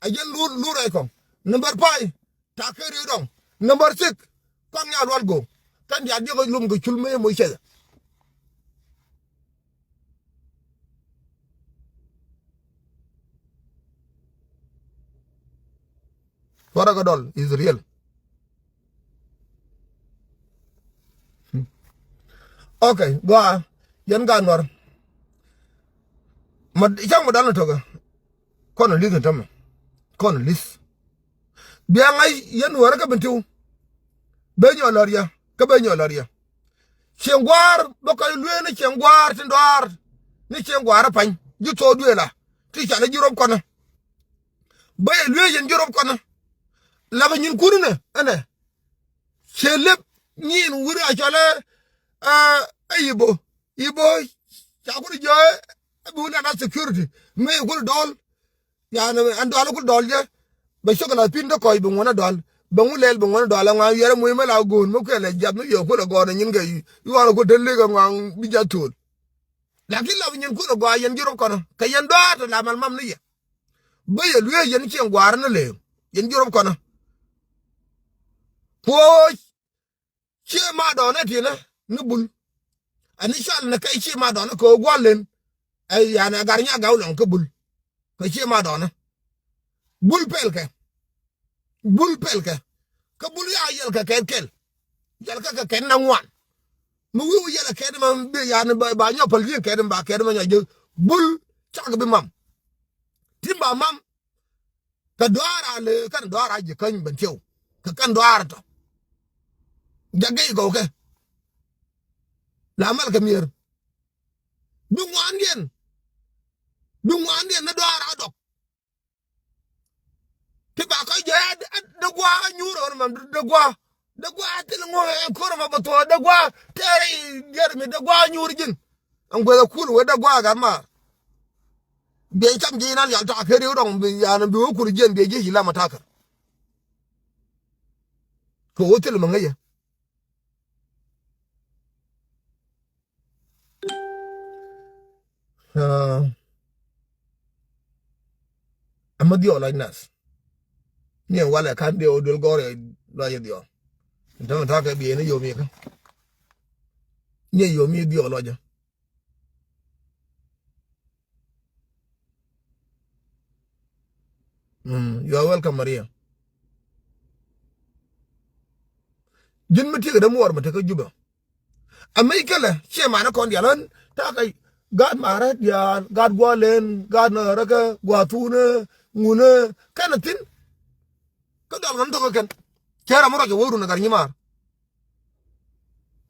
a jɛn Lul Lul Rɛy Kɔŋ. Number five, Takɛ Riek Dɔŋ. Number six, Kɔŋ Nyalual Go̱o̱k. Kɛn diaal diɛ kɔc luɔm kɛ cul mëë moc cɛthɛ. Wara kɛ dɔl is real. Okay, gua yɛn gan nuɔr. Ma cak ma dal ni tɔkɛ. Kɔn a lith ni tämɛ. Kɔn a lith. Bia ŋa̱c yɛn nuɔrä kä Bentiu. Bee nyɔk lɔr yɛ kä bee nyɔk lɔr yɛ. Cieŋ gua̱a̱r bä kɔc luee ni cieŋ gua̱a̱r tin dɔaar ni cieŋ gua̱a̱r pany ji̱ thok duëëla ti canɛ ji̱ rop kɔnä. Bä yɛ luee yɛn ji̱ rop kɔnä. Lapɛ nyinkun inɛ ɛnɛ. Ciɛ lep nyin wuri a cɔl ɛ ɛ ibo ibo. Ca kul jiɔ ɛ bi wun ana security. Mëë kul dɔl. Yani ɛn dɔl kul dɔl jɛ. Bɛ cok la pin dä kɔc bi ŋuɔn ɛ dɔl. Bɛ ŋu lɛl bi ŋuɔn ɛ dɔl ɛ ŋuan yɛrɛ muc mɛ la go̱o̱n mɛ kuɛ lɛ jiath mɛ yɛ kul ɛ gɔɔn ɛ nyin kɛ yuɔr ɛ kul te lik ɛ ŋuan bi jiath thol. Lakin la bi nyin kul ɛ gɔaa yɛn ji̱ rop kɔnä kɛ yɛn dɔaar te la mal mam ni yɛ. Bä yɛ luee yɛn cieŋ guaar ni leeŋ yɛn ji̱ rop kɔnä. Kuɔɔc. Cie ma dɔɔnä ti̱nä ni bul. Ani cal ni kɛ cie ma dɔɔnä kɛ ɣöö gua̱l len. Ɛ yani ɛ gar nya gaw lɔŋ kä bul. Kɛ cie ma dɔɔnä. Bul pɛl kɛ. Bul pɛl kɛ. Kä bul ya yɛl kɛ kɛt kɛl. Yɛl kɛ kɛ kɛt na ŋuan. Mi wi̱i̱ wi̱i̱ yɛl kɛ kɛt ma bi yani ba, ba nyɔ päl yi̱n kɛt ma ba kɛt ma nyɔ jɛ. Bul cak bi mam. Tin ba mam. Kɛ duaar a le kɛn duaar a ji̱ käny ben tiɛw. Kɛ kɛn duaar tɔ. Jakɛ gɔw kɛ. La mal kɛ mier. Bi ŋuandiɛn. Bi ŋuandiɛn ni duaar a dɔk. Ti ba kɔc jɛ a dee gua̱a̱ nyuur ɣän mam dee gua̱a̱. Dee gua̱a̱ thil ŋuɔ̱k ɛ ko̱r ma bɛ thuɔ̱ɔ̱ dee gua̱a̱. Tɛɛrɛ i̱ diɛɛr mi dee gua̱a̱ nyuur ji̱n. Ɛn gueth ɛ kul wee dee gua̱a̱ gat maar. Biɛy cam ji̱ inan yal ta̱a̱ keri rɔŋ bi yani bi wä kul jiɛn biɛy ji̱ ci lam a ta̱a̱ kär. Kɛ wä thil mi ŋäcä. Aa, ama dhiɔɔk lɔc nath. Ni ɛn walɛ ka̱n dhiɔɔk duel gɔ̱r ɛ lɔc ɛ dhiɔɔk. Ɛn tämɛ ta̱a̱ kɛ biɛy ni yom ikä. Ni ɛ yom i̱ dhiɔɔk lɔcä. Mm, you are welcome, Maria. Ji̱n mi tiek dämuɔɔr mi tekä Jubɛ. Amec kälɛ ciɛ manä kɔn dial ɣän takä gaat marä diaal, gaat gua̱a̱len, gaat nääräkä, gua̱a̱thunä, ŋunä, kɛnɛ thi̱n. Kä dɔl ɣän thok kä kɛn. Cɛ ram mi ruac kɛ wä run ɛ gar nyimaar.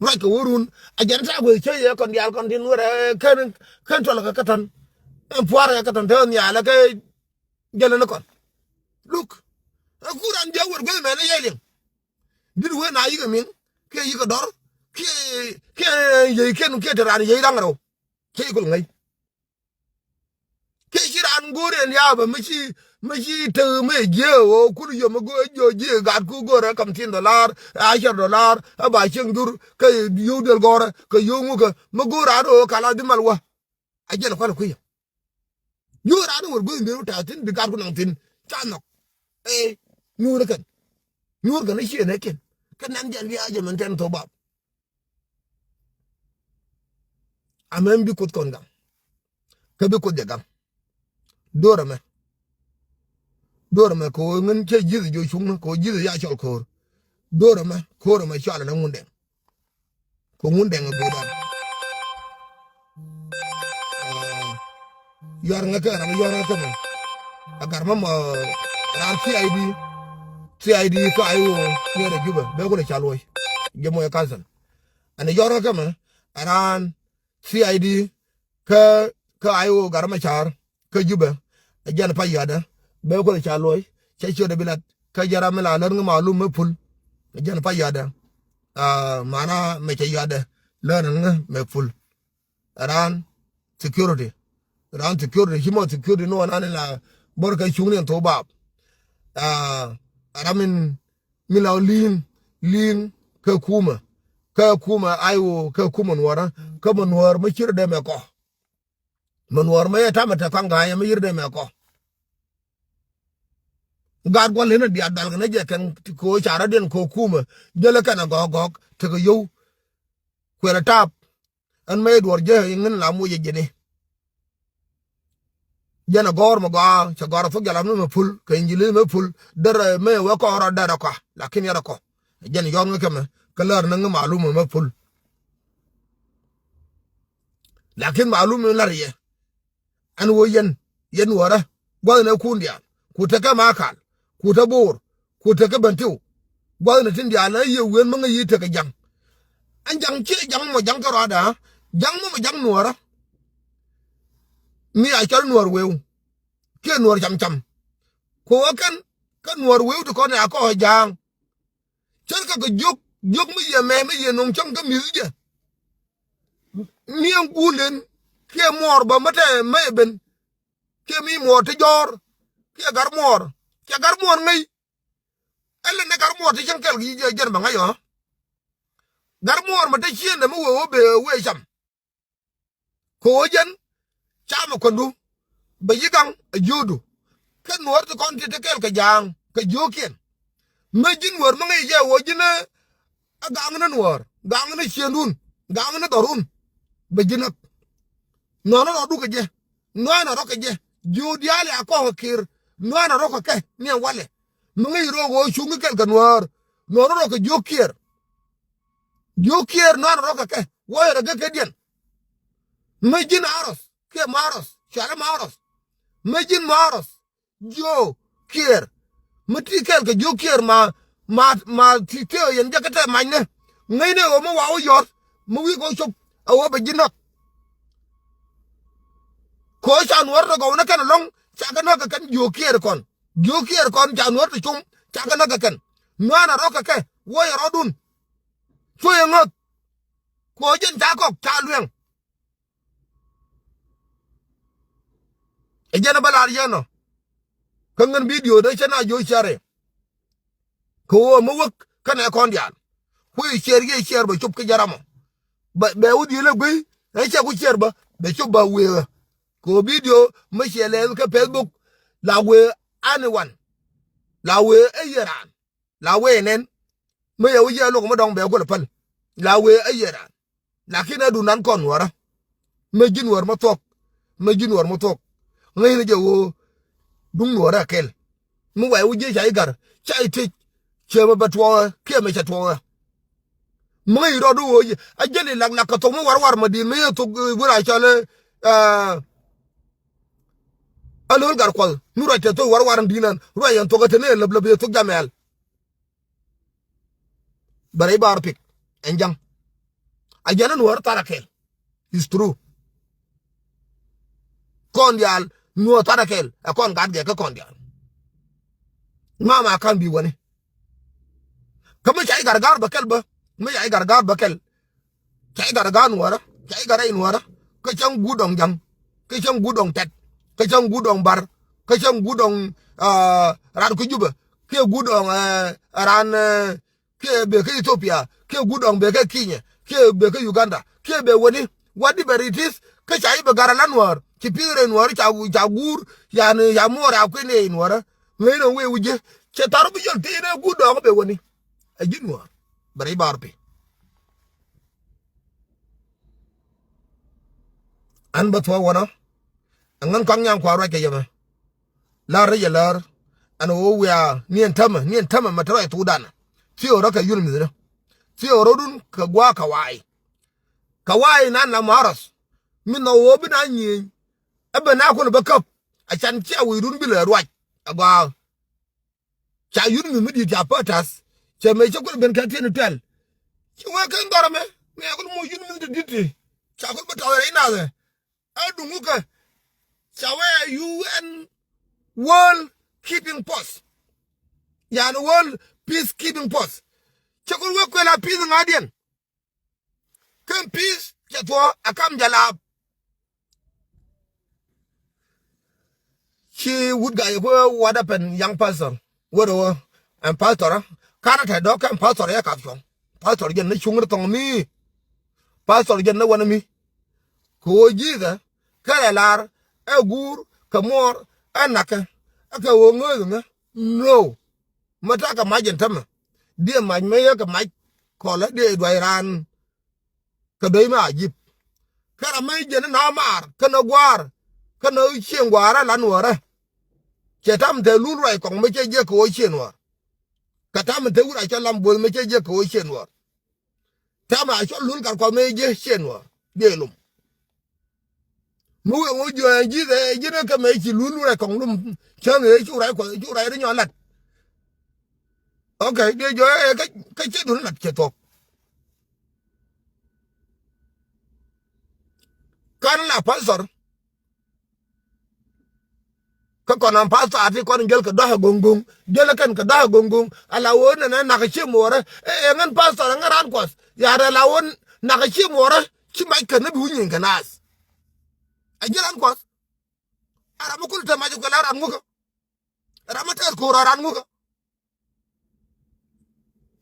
Ruac kɛ wä run a jɛn ta̱a̱ gueth cä yɛ kɔn diaal kɔn tin wä rɛ kɛn kɛn tuɔl kɛ kä tɔn. Ɛn pua̱r kɛ kä tɔn te nhial kɛ jälä ni kɔn. Luk. Ɛ kur an jɛ wär gueth mɛn ɛ yɛ liŋ. Dit wee na yikɛ mi̱n kiɛ yikɛ dɔr kiɛ kiɛ yey kɛn kiɛ te raan yey raŋ rɛw. Cɛ yikul ŋäc. Kɛ ci raan go̱o̱r ɛn ya̱a̱pä mi ci mi ci tek mi jiee ɣöö kun yom mi go̱o̱r jiö jiee gat ku go̱o̱r ɛ kam tin dolar, acer dolar, ɛ ba cieŋ jur kɛ yio̱w duel gɔ̱rä kɛ yio̱w ŋukä mi go̱o̱r raan ɣöö kala di mal wä. A jɛn kual kui̱ yɛ yio̱w raan wär gui̱th mi rut ta̱a̱ thi̱n bi gat ku naŋ thi̱n ca nhɔk. Ee nyuur kɛn nyuur kɛn i̱ ciëën ɛ kiɛn kɛ nɛn jɛn bi a jɛ mɛn tɛn thok bap. Amɛ bi Kuoth kɔn gaŋ. Kä bi Kuoth jɛ gaŋ. Duɔ̱ɔ̱r ɛmɛ. Duɔ̱ɔ̱r ɛmɛ kɛ ɣöö ŋän cä ji̱th jɛ cuŋ ni kɛ ɣöö ji̱th ya cɔl ko̱o̱r. Duɔ̱ɔ̱r ɛmɛ ko̱o̱r ɛmɛ cɔal ɛn ɛ Ŋundɛŋ. Kɛ Ŋundɛŋ ɛ go̱o̱r dan. Aa, yuar ŋä kɛ ram yuar ŋä kɛ mɛ. A gar mɛ mɔ ram C I D. C I D kä I O near ɛ Jubɛ bɛ kulɛ ca luɔ̱c. Jɛ mɔ ɛ council. Ɛn ɛ yuar ŋä kɛ mɛ ɛ ram C I D kä kä I O Gat Macar kä Jubɛ. Ɛ jɛn pa yadɛ bɛ kulɛ ca luɔ̱c cɛ ciötdɛ bi lat kä jɛ ram mi la lär ŋä malum mɛ pul. Ɛ jɛn pa yadɛ. Aa, mana mɛ cɛ yadɛ lär ŋä mɛ pul. Ran security. Ran security ci mɔ security ni wä nan in la bor kɛ cuŋni in thok bap. Aa, ram in mi la li̱i̱ŋ li̱i̱ŋ kä kumä kä kumä I O kä kumä nuɔrä kä mɛ nuɔr mɛ cir dee mɛ kɔ. Mɛ nuɔr mɛ yɛ tamɛ te kɔaŋ ga̱a̱c mɛ yir dee mɛ kɔ. Gaat gua̱l in a diaat dal kɛ ni jɛ kɛn ko carä diɛn ko kumä jälä kɛn a gɔ̱k gɔ̱k tekɛ yio̱w. Kuɛl a tap. Ɛn mëë duɔ̱ɔ̱r jɛ iŋin la muc ɛ ji̱ni. Jɛn ɛ gɔ̱r mɛ gɔaa cɛ gɔ̱r ɛ thok jɛ lam ni mɛ pul kɛ injili mɛ pul. Derɛ mëë wee kɔn rɔ derɛ kɔa lakin yɛrɛ kɔ. Jɛn yɔ̱ɔ̱n ŋä kɛmɛ kä lär ni ŋä malum mɛ pul. Lakin malum mi lar yɛ. Ɛn ɣöö yɛn yɛn wärä gua̱thni ɛ kun diaal ku tekɛ makal ku te bo̱o̱r ku tekɛ ben tiw. Gua̱thni tin diaal ɛ yiëë wien mi ŋäc yi̱ tekɛ ja̱ŋ. Ɛn ja̱ŋ ciɛ ja̱ŋ mɔ ja̱ŋ kärɔada ja̱ŋ mɔ mɔ ja̱ŋ nuɔ̱ɔ̱rä. Mi a cɔl nuɔ̱ɔ̱r weu kiɛ nuɔ̱ɔ̱r cam cam. Ku ɣä kɛn kä nuɔ̱ɔ̱r weu ti kɔn ɛ a kɔɔk ɛ ja̱a̱ŋ. Cär kɛ kɛ jiök jiök mi yɛ mɛɛ mi yɛ no̱o̱ŋ cäŋ kä mi̱th jɛ. Niɛŋ guul en kiɛ muɔɔr bä mä te mä ɛ ben, kiɛ mi muɔɔr ti jɔɔr, kiɛ gar muɔɔr, kiɛ gar muɔɔr ŋäc. Ɛlɛ ni gar muɔɔr ti cäŋ kɛl kɛ ji̱ jɛn bɛ ŋäc ɔ. Gar muɔɔr mä te ciëndɛ mi wee wä bee wee cam. Kɛ ɣöö jɛn camɛ kuändu bɛ ji̱ gaŋ ɛ jiökdu. Kä nuäär ti kɔn ti te kɛl kɛ ja̱a̱ŋ kɛ jiökkiɛn. Mëë ji̱n nuäär mi ŋäc jɛ ɣöö ji̱n ɛ gaŋ ni nuäär, gaŋ ni ciëndun, gaŋ ni dhɔrun, bɛ ji̱ näk. Nuäär ni rɔɔdu kɛ jɛ, nuäär ni rɔɔk kɛ jɛ, jiöök diaal ya kɔk kɛ kir, nuäär ni rɔɔk kɛ kɛ ni ɛn walɛ. Mi ŋäc rɔɔk ɣöö cuŋ kɛl kɛ nuäär, nuäär ni rɔɔk kɛ jiökkiɛɛr. Jiökkiɛɛr nuäär ni rɔɔk kɛ kɛ, wä yɛ rɔ gek kɛ diɛn. Mä ji̱n Aroth kiɛ Maroth, cualɛ Maroth. Mä ji̱n Maroth, jiökkiɛɛr. Mä ti kɛl kɛ jiökkiɛɛr ma, ma, ma ti tëë yɛn jɛ kä tɛ macnɛ. Ŋäcnɛ ɣöö mä wa wä yɔ̱r, mä wi̱i̱ kɛ wä cop, a wä bɛ ji̱ näk. Kɛ ɣöö ca nuäär tɔ gɔw ni kɛn ɛlɔ̱ŋ, ca kɛ näk kɛ kɛn jiökkiɛɛr kɔn. Jiökkiɛɛr kɔn ca nuäär tɔ com, ca kɛ näk kɛ kɛn. Nuäär ni rɔɔk kɛ kɛ, wä yɛ rɔɔdun. Cuɛ yɛ ŋäth. Kɛ ɣöö jɛn ca kɔk, ca luɛŋ. Ɛ jɛn ɛ bä lar yɛn ɔ. Kä ŋän bidio dee cä na jiö ciɛr ɛ. Kɛ ɣöö mi wek kɛnɛ kɔn diaal. Kui̱ ciɛr yɛ ciɛr bɛ cop kä jɛ ram ɔ. Bɛ, bɛ wä dhil ɛ gui̱, ɛ cɛ ku ciɛr bä, bɛ cop bä wëë ɣä. Kɛ ɣöö bidio mi ciɛ lɛth kä Facebook, la wëë anyone. La wëë ɛ yɛ raan. La wëë nɛn. Mi yɛ wä jiɛ lo̱k mi dɔ̱ŋ bɛ kuɔl päl. La wëë ɛ yɛ raan. Lakin ɛ dunan kɔn nuɔrä. Mi ji̱ nuɔr mi thuɔ̱k. Mi ji̱ nuɔr mi thuɔ̱k. Ŋäcni jɛ ɣöö duŋ nuɔrä kɛl. Mi wɛy wä jiɛ ca i̱ ga̱r, ca i̱ tëc. Ciɛ mi bɛ tuɔɔkɛ kiɛ mi cɛ tuɔɔkɛ. Mi ŋäc rɔɔdu ɣöö jiɛ a jäli lak lak kɛ thok mi warwar ma di̱i̱t mi yɛ thok, eh, wër a cɔl, eh, a lo̱l gar kuɔth mi ruac tɛ thok warwar in di̱i̱t nan ruac yɛn thok ɛ te ni ɛ läp läp yɛ thok jamɛɛl. Bɛ rɛy bar pik ɛn ja̱ŋ. A jɛn ni nuɔ̱ɔ̱r thar a kɛl. It's true. Kɔn diaal nuɔ̱ɔ̱r thar a kɛl ɛ kɔn gat gɛ kä kɔn diaal. Mama kan bi wani. Kä mi ca i̱ gar gar bä kɛl bä. Mi ca i̱ gar gar bä kɛl. Ca i̱ gat ɛ gaat nuɔ̱ɔ̱rä, ca i̱ gat rɛy nuɔ̱ɔ̱rä. Kä cäŋ guut dɔ̱ŋ ja̱ŋ, kä cäŋ guut dɔ̱ŋ tɛt, kä cäŋ guut dɔ̱ŋ bar, kä cäŋ guut dɔ̱ŋ, ah, raan kä Jubɛ, kiɛ guut dɔ̱ŋ, eh, raan, eh, kiɛ bee kä Ethiopia, kiɛ guut dɔ̱ŋ bee kä Kenya, kiɛ bee kä Uganda, kiɛ bee wäni, whatever it is, kä ca i̱ bɛ gat ala nuɔ̱ɔ̱r, ci pi̱th rɛy nuɔ̱ɔ̱rä ca, ca guur, yani, ca muɔɔr a kuën rɛy nuɔ̱ɔ̱rä. Ŋäcnɛ wee wi̱cä, cɛ thar bi jɔl tëënɛ guut dɔ̱ŋ bee wäni. A ji̱ nuɔ̱ɔ̱r bɛ rɛy bar pik. An bä thuɔ̱k wänä. Ɛŋän kɔaŋ nyaŋ kua ruac kɛ yɛmɛ. La̱r rɛc ɛ läär. Ɛn ɣöö wiaa ni ɛn tämɛ, ni ɛn tämɛ mɛ te ruac thukdan. Thiöörä kɛ yun mi̱thni. Thiöörä rɔ̱dun kɛ gua̱a̱k kɛ waay. Kɛ waay nan la ma̱a̱rɔth. Mi nhɔk ɣöö bi na nyiëëny. Ɛ ben a kun bä käp. A can cia wi̱i̱dun bi lɛ ruac. Ɛ gɔaa. Ca yun mi mi di̱i̱t ca pätäth. Cɛ mëë cä kul ben kä tiɛn tuɛl. Ci wee ken dhɔr ɛmɛ. Mëë kul mu yun mi ti di̱t ti. Ca kul bä tɔth rɛy nathɛ. Ɛ duŋu kɛ. Ca wee U N World Keeping Force. Yani World Peace Keeping Force. Cä kul wee kuël a peace ŋa̱diɛn. Ken peace cɛ thuɔ̱k a kam jɛ laap. Ci wut gay ku what happened young pastor. Wut ɣöö ɛn pastor, ah, kanɛ tɛ dɔ̱k kɛn pastor yɛ kap cuɔ̱ŋ. Pastor jɛn ni cuŋ ni thɔŋ mi. Pastor jɛn ni wän mi. Kɛ ɣöö Jesus kɛnɛ lar ɛ guur kɛ muɔɔr ɛ nakä. Ɛ kɛ ɣöö ŋääth ŋä. No. Mi ta̱a̱ kɛ mac in tämɛ. Diɛ mac mi yɛ kɛ mac kɔlä diɛ duac raan. Kɛ duec mi a jip. Kɛ ram mi jiɛn ni na maar kɛnɛ gua̱a̱r kɛnɛ cieŋ gua̱a̱rä la nuɔ̱ɔ̱rä. Cɛ tam te lul ruac kɔŋ mi cɛ jiɛk kɛ ɣöö cieŋ nuɔ̱ɔ̱r. Kɛ tam te wut a cɔl lam buɔth mi cɛ jiɛk kɛ ɣöö cieŋ nuɔ̱ɔ̱r. Tam a cɔl lul gat kɔŋ mi jiɛk cieŋ nuɔ̱ɔ̱r. Diɛ lum. Mi wee ŋu jiɔɛ ji̱th ɛ ji̱n ɛ kɛ mɛ ci lul wurɛ kɔŋ lum cäŋ ɛ cu rɛy kuɔth cu rɛy ri nyɔ lat. Ok, diɛ jiɔɛ ɛ kä, kä ciɛ dun lat cɛ thuɔk. Kan la pastor. Kä kɔn an pastor ati kɔn jäl kɛ dɔ̱a̱k ɛ go̱ŋ go̱ŋ. Jäl ɛ kɛn kɛ dɔ̱a̱k ɛ go̱ŋ go̱ŋ. Ala wee nɛnɛ nak ɛ ciɛ muɔɔrä. Ɛ, ɛ ŋän pastor ɛ ŋän raan kuɔth. Yaat ala wee nak ɛ ciɛ muɔɔrä. Ci mac kɛ ni bi wi̱ny nyin kɛ naath. Ɛ ji̱ ran Kuɔth. Ɛ ram mi kul te mac kɛ la ran ŋukä. Ɛ ram mi tɛɛr ko̱r ɛ ran ŋukä.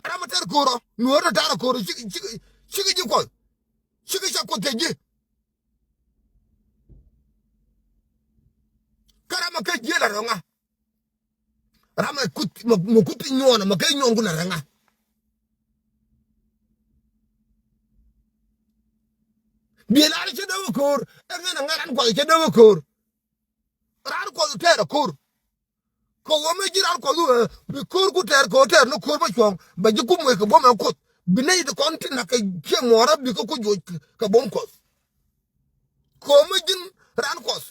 Ɛ ram mi tɛɛr ko̱r ɔ nuɔ̱ɔ̱r ni tɛɛr ko̱r ɔ. Cikɛ, cikɛ, cikɛ ji̱ Kuɔth. Cikɛ cak Kuoth te ji̱. Kä ram mi kä ji̱ la rɔ̱ŋa. Ram mi kuth, mi, mi kuth nyuɔn, mi kɛ nyuɔn kun a rɛŋa. Bi lar cɛ dee wä ko̱o̱r, ɛ ŋän a ŋän ran Kuɔth cɛ dee wä ko̱o̱r. Ran Kuɔth tɛɛr a ko̱o̱r. Kɛ wä mi ji̱ ran Kuɔth wä, bi ko̱o̱r ku tɛɛr kɛ wä tɛɛr ni ko̱o̱r bä cuɔ̱ɔ̱ŋ, bɛ ji̱ kum wec kɛ buɔ̱m ɛ Kuoth. Bi nɛy ti kɔn ti nak kɛ ciɛ muɔɔrä bi kä ku juɔc kɛ buɔ̱m Kuɔth. Kɛ wä mi ji̱n ran Kuɔth.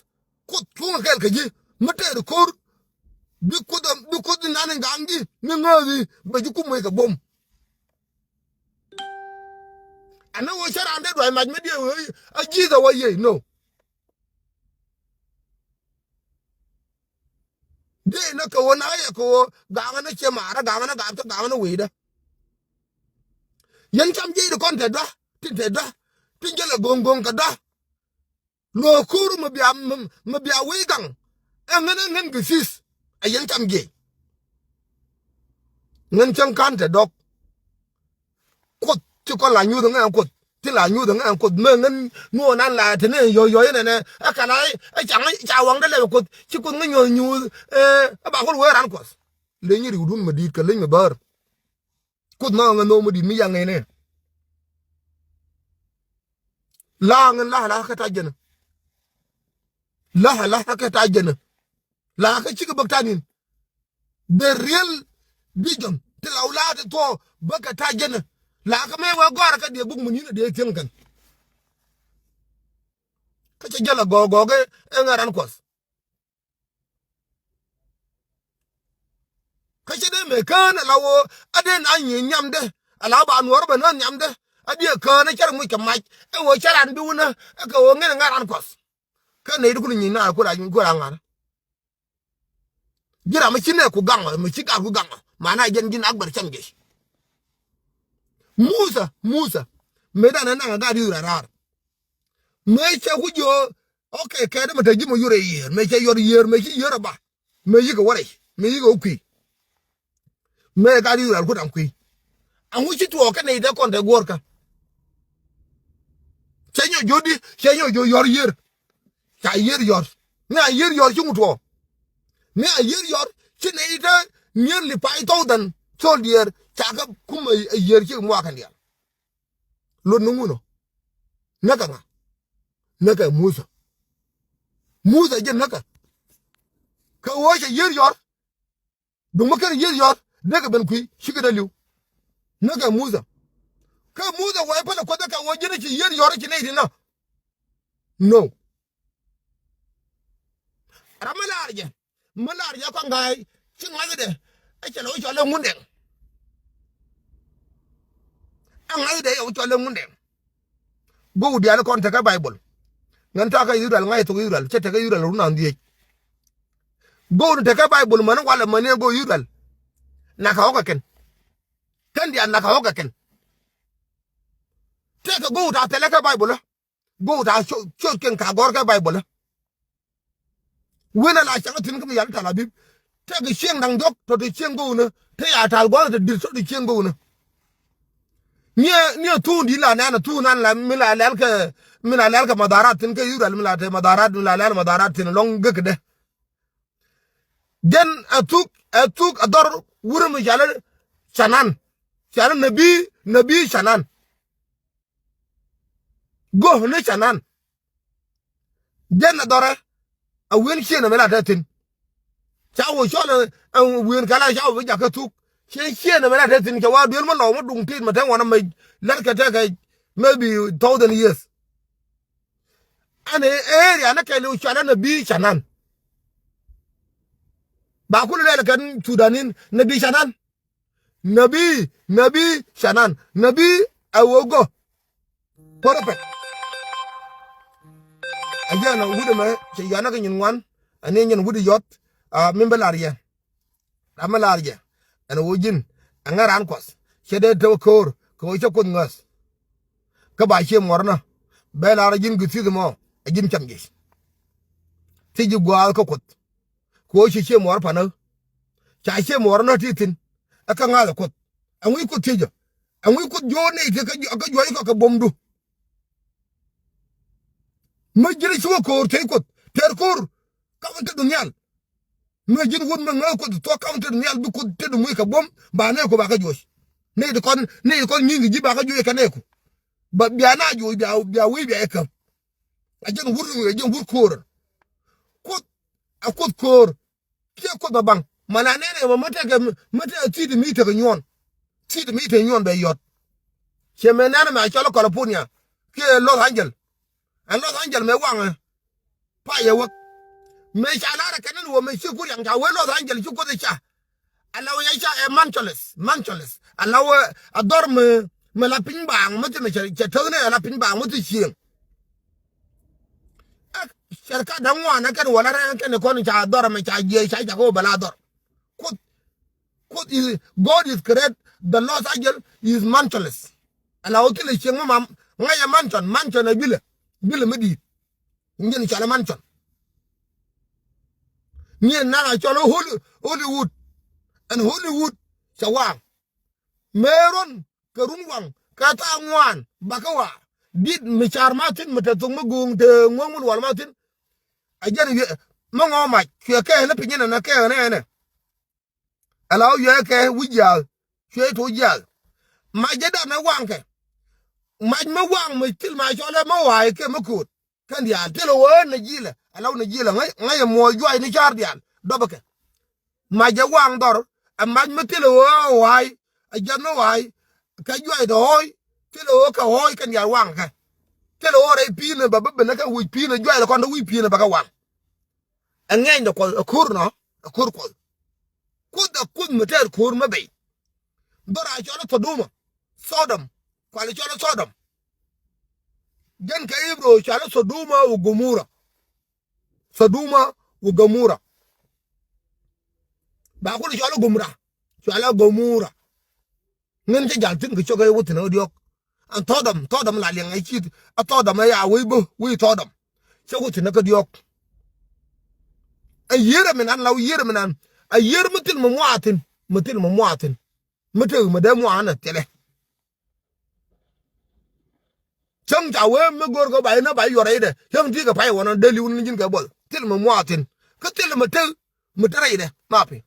Kuoth cuŋ kɛɛl kɛ ji̱ mi tɛɛr ko̱r. Bi Kuoth, bi Kuoth nan in gaŋ ji̱ mi ŋääthi bɛ ji̱ kum wec kɛ buɔ̱m. Ɛn ni ɣöö cä raan dee duac mac mi diee ɣöö a ji̱th a wä yiey, no. Dee ni kɛ ɣöö na yɛ kɛ ɣöö gaŋä ni ciɛ maarä, gaŋä ni gaatkä, gaŋä ni wecdä. Yɛn cam jiey di kɔn te dɔ̱, tin te dɔ̱, tin jälɛ go̱o̱ŋ go̱o̱ŋ kɛ dɔ̱. Luɔ̱ɔ̱k ko̱r mi bia, mi, mi bia wec gaŋ. Ɛ ŋän, ɛ ŋän gɛ thi̱th. Ɛ yɛn cam jiɛc. Ŋän cäŋ ka̱n te dɔ̱k. Kuoth ci kɔn la nyuuth ŋɛ ɛn Kuoth. Ci la nyuuth ŋɛ ɛn Kuoth. Mëë ŋän nuɔɔn an la te ni yɔ̱yɔ̱ inɛnɛ. Ɛ kɛn a, ɛ caŋ, ca waŋdä lɛp ɛ Kuoth. Ci Kuoth ŋä nyuɔ̱th nyuuth. Ɛ, ɛ ba kul wee ran Kuɔth. Leny riwdun mi di̱i̱t kɛ leny mi bäär. Kuoth nhɔk ŋä nhok mi di̱t mi yaŋ inɛ. La ŋän la la kä ta̱ jɛnä. La la kä ta̱ jɛnä. La kä cikɛ bäk ta̱ ni̱n. The real vision ti la wula ti thuɔ̱k bäk kɛ ta̱ jɛnä. La kä mëë wee gɔ̱a̱r kä diɛ buk mi ni̱n a diɛ thiäŋ kɛn. Kä cɛ jälɛ gɔɔk gɔɔk ɛ ŋɛ ran Kuɔth. Kä cä dee mëë kään ala ɣöö a dee na nyiee nhiamdɛ, ala ba nuɔɔr bɛ nä nhiamdɛ. A dee kään a cär muc kɛ mac ɛ ɣöö cä ran bi wunä ɛ kɛ ɣöö ŋen ŋa̱r an Kuɔth. Kä nɛy ti kun nyiec na ku la, ku la ŋa̱r. Ji̱ ram mi ci nɛɛku gaŋ ɔ, mi ci gaatku gaŋ ɔ, mana jɛn ji̱n Akbar cam jec. Musa, Musa, mëë dan ɛ naŋ ɛ gaat Israel raar. Mëë cɛ ku jiö Ok, kɛɛt mi te ji̱ mɔ yur ɛ yiëër, mëë cɛ yɔr yiëër, mëë ci yiëër ɛ ba, mëë yikɛ wä rɛy, mëë yikɛ wä kui̱. Mëë gat Israel ku da̱ŋ kui̱. Aŋu ci tuɔɔk kɛ nɛy tɛ kɔn tɛ guɔ̱ɔ̱rkä. Cɛ nyɔ jiötdi, cɛ nyɔ jiö yɔr yiëër. Ca yiëër yɔr. Ni a yiëër yɔr ci ŋu tuɔɔk. Ni a yiëër yɔr ci nɛy tɛ nearly five thousand soldier ca kɛ kum ɛ yiëër ci muakä diaal. Lot ni ŋun ɔ. Näkɛ ŋa? Näkɛ Musa. Musa jɛ näkɛ. Kɛ ɣöö cɛ yiër yɔr. Duŋ mi ken yiër yɔr. Dee kɛ ben kui̱ cikɛ dee li̱w. Näkɛ Musa. Kä Musa wä i̱ pälɛ kuoth kɛ ɣöö ji̱n ci yiër yɔr ci nɛy ti nä. No. Ram mi laar jɛ. Mi laar jɛ kɔn ga̱a̱c ci ŋa̱cdɛ. Ɛ cɛ lɛ wä cɔl ɛ Ŋundɛŋ. Ɛ ŋa̱cdɛ yɛ wä cɔl ɛ Ŋundɛŋ. Go̱o̱k diaal kɔn tekɛ Baibol. Ŋän takä Israel ŋa̱c thok Israel cɛ tekɛ Israel run an dhiec. Go̱o̱k ni tekɛ Baibol mäni walɛ mäni ɛ go̱o̱k Israel. Nakä ɣɔ̱kɛ kɛn. Kɛn diaal nakä ɣɔ̱kɛ kɛn. Tekɛ go̱o̱k ta̱a̱ thɛlɛ kɛ Baibol ɛ. Go̱o̱k ta̱a̱ co-, coc kɛn ka gɔ̱r kɛ Baibol ɛ. Wen ala cäŋ thi̱n kä mi yal Tel Aviv. Tekɛ cieŋ da̱ŋ diɔ̱k tɔ̱ ti cieŋ go̱o̱k ni. Te ya ta̱a̱ gua̱th te di̱t tɔ̱ ti cieŋ go̱o̱k ni. Niɛ, niɛ thuun di̱t la nɛn thuun an la mi la lɛl kɛ, mi la lɛl kɛ madharat thi̱n kä Israel mi la te madharat mi la lɛl madharat thi̱n lɔ̱ŋ gekädɛ. Jɛn ɛ thuk, ɛ thuk ɛ dhɔr wurɛ mi cɔalɛ Canan. Cɔalɛ nabi, nabi Canan. Go̱o̱k ni Canan. Jɛn ɛ dhɔrɛ ɛ wi̱en ciëën ɛmɛ la te thi̱n. Ca wä cɔl ɛ wi̱en kɛ la ca wä bi jakä thuk. Ciëën, ciëën ɛmɛ la te thi̱n cɛ wa duel mi lɔw mi duŋ tit mɛ te ŋuɔn ɛmɛ lɛt kɛ tekɛ maybe thousand years. Ɛn ɛ area ni kɛɛliw cɔalɛ nabi Canan. Ba kul lɛl kɛn Sudanin nabi Canan. Nabi, nabi Canan, nabi ɛ ɣöö go̱o̱k. Prophet. Ɛ jɛn ɛ wut ɛmɛ cɛ yɔanä kɛ nyin ŋuan, ɛ ni nyin wut yɔth, a, min bä lar yɛ. Ram mi lar jɛ, ɛn ɣöö ji̱n, ɛ ŋa̱ raan Kuɔth, cɛ dee te ko̱o̱r, kɛ ɣöö cä Kuoth ŋäth. Kä ba cië muɔrnä, bɛ lar ji̱n gɛ thi̱th mɔ, ɛ ji̱n cam jiec. Thiec ji̱ gua̱a̱th kä Kuoth. Kɛ ɣöö ci cië muɔɔr pa̱nä. Ca cië muɔɔr nɔ ti thi̱n. Ɛ kä ŋa̱th ɛ Kuoth. Ɛŋu ci Kuoth thiecä? Ɛŋu ci Kuoth jiöör nɛy ti kä juɔc kɔk kɛ buɔ̱mdu? Mi ji̱n ci wä ko̱o̱r thiec Kuoth, tɛr ko̱o̱r ka̱m in tetdu nhial. Mi ji̱n wut mi ŋäc Kuoth thuɔ̱k ka̱m in tetdu nhial, bi Kuoth tetdu muc kɛ buɔ̱m, ba nɛɛku ba kä juɔc. Nɛy ti kɔn, nɛy ti kɔn nyi̱i̱ŋ kɛ ji̱ ba kä juɔc kɛ nɛɛku. Ba bia na juɔc, bia, bia wi̱i̱ bia ikä. A jɛn wut, a jɛn wut ko̱o̱r. Kuoth, a Kuoth ko̱o̱r. Kiɛ Kuoth a baŋ. Mana nɛnɛ mɛ, mɛ tekɛ, mɛ tekɛ thi̱i̱t mi tekɛ nyuɔn. Thi̱i̱t mi tekɛ nyuɔn bɛ yɔt. Cɛ mɛ nɛnɛ mɛ a cɔl California. Kiɛ Los Angeles. Ɛn Los Angeles mɛ waŋɛ. Payɛ wek. Mëë ca lar ɛ kɛn ni wä mëë ci Kuoth riaŋ ca wee Los Angeles ci Kuoth i̱ ca. Ala wä yɛ ca ɛ mancholes, mancholes. Ala wä a dhɔr mi, mi la piny baaŋ mi thi mi cɛ, cɛ täk ni ɛ la piny baaŋ mi thi cieŋ. Ɛ, cɛr ka da̱ŋ ŋuan ɛ kɛn wä la rɛn kɛn kɔn ca dhɔr mi ca jiɛ ca ca kɛ wä bɛ la dhɔr. Kuoth, Kuoth is, God is create the Los Angeles is mancholes. Ala wä thilɛ cieŋ mi mam ŋa̱c ɛ manchon, manchon ɛ bilɛ, bilɛ mi di̱i̱t. Nyin cɔl mansion. Nyin nana cɔl Holly-, Hollywood. Ɛn Hollywood cɛ waŋ. Mëë ruɔ̱n kɛ run waŋ kɛ thaak ŋuan bakä wa. Dit mi car ma thi̱n mi te thok mi guŋ te ŋuäŋ mi luɔl ma thi̱n. A jɛn wiɛ mi ŋɔɔ mac cuɛ kɛɛl ni piny nɛnɛ kɛɛl nɛɛnɛ. Ala wä yuɛ kɛ wi̱c jiaath. Cuɛ to̱ jiaath. Mac jɛ dan ɛ waŋkɛ. Mac mi waŋ mi thil ma cɔl ɛ mi wa̱a̱ kɛ mi ko̱o̱t. Kɛn diaal thil ɛ wä ɛ nɛ ji̱lɛ. Ala wä nɛ ji̱lɛ ŋäc, ŋäc ɛ muɔɔc juac ni ca̱r diaal. Dɔpɛ kɛ. Mac jɛ waŋ dhɔr. Ɛ mac mi thil ɛ wä ɛ wa̱a̱. Ɛ jiath mi wa̱a̱. Kɛ juac tɔ ɣɔɔc. Thil ɛ wä kɛ ɣɔɔc kɛn diaal waŋkɛ. Thil ɛ wä rɛy pi̱i̱n ɛ bɛ bi ben ɛ kɛ wi̱c pi̱i̱n ɛ juac lɛ kɔn te wi̱c pi̱i̱n ɛ bɛ kɛ waŋ. Ɛ ŋɛɛny dɛ Kuɔth, ɛ ko̱r nɔ, ɛ ko̱r Kuɔth. Kuoth ɛ Kuoth mi tɛɛr ko̱r mi bɛy. Dhɔr a cɔl Sodoma, Sodom, kual cɔl Sodom. Jɛn kɛ Ibro cɔal Sodoma wä Gomora. Sodoma wä Gomora. Ba kul cɔl Gomora, cɔal Gomora. Ŋän cä jal thi̱n kɛ cɔk ɛ wä thi̱n ɛ diɔ̱k. Ɛn Thɔdɔm, Thɔdɔm la liɛŋ ɛ cit. Ɛ Thɔdɔm ɛ ya wec bä, wec Thɔdɔm. Cä wä thi̱n ɛ kä diɔ̱k. Ɛ yiër ɛ mi nan la wä yiër ɛ mi nan. Ɛ yiër mi thil mi muaathin, mi thil mi muaathin. Mi tek mi dee muaanɛ thilɛ. Cäŋ ca wee mi go̱o̱r kɛ ba inä ba yuɔr rɛydɛ. Cäŋ ti kɛ pay wänä dee li̱w ni ji̱n kɛ buɔth. Thil mi muaathin. Kä thil mi tek mi te rɛydɛ. Ma pi.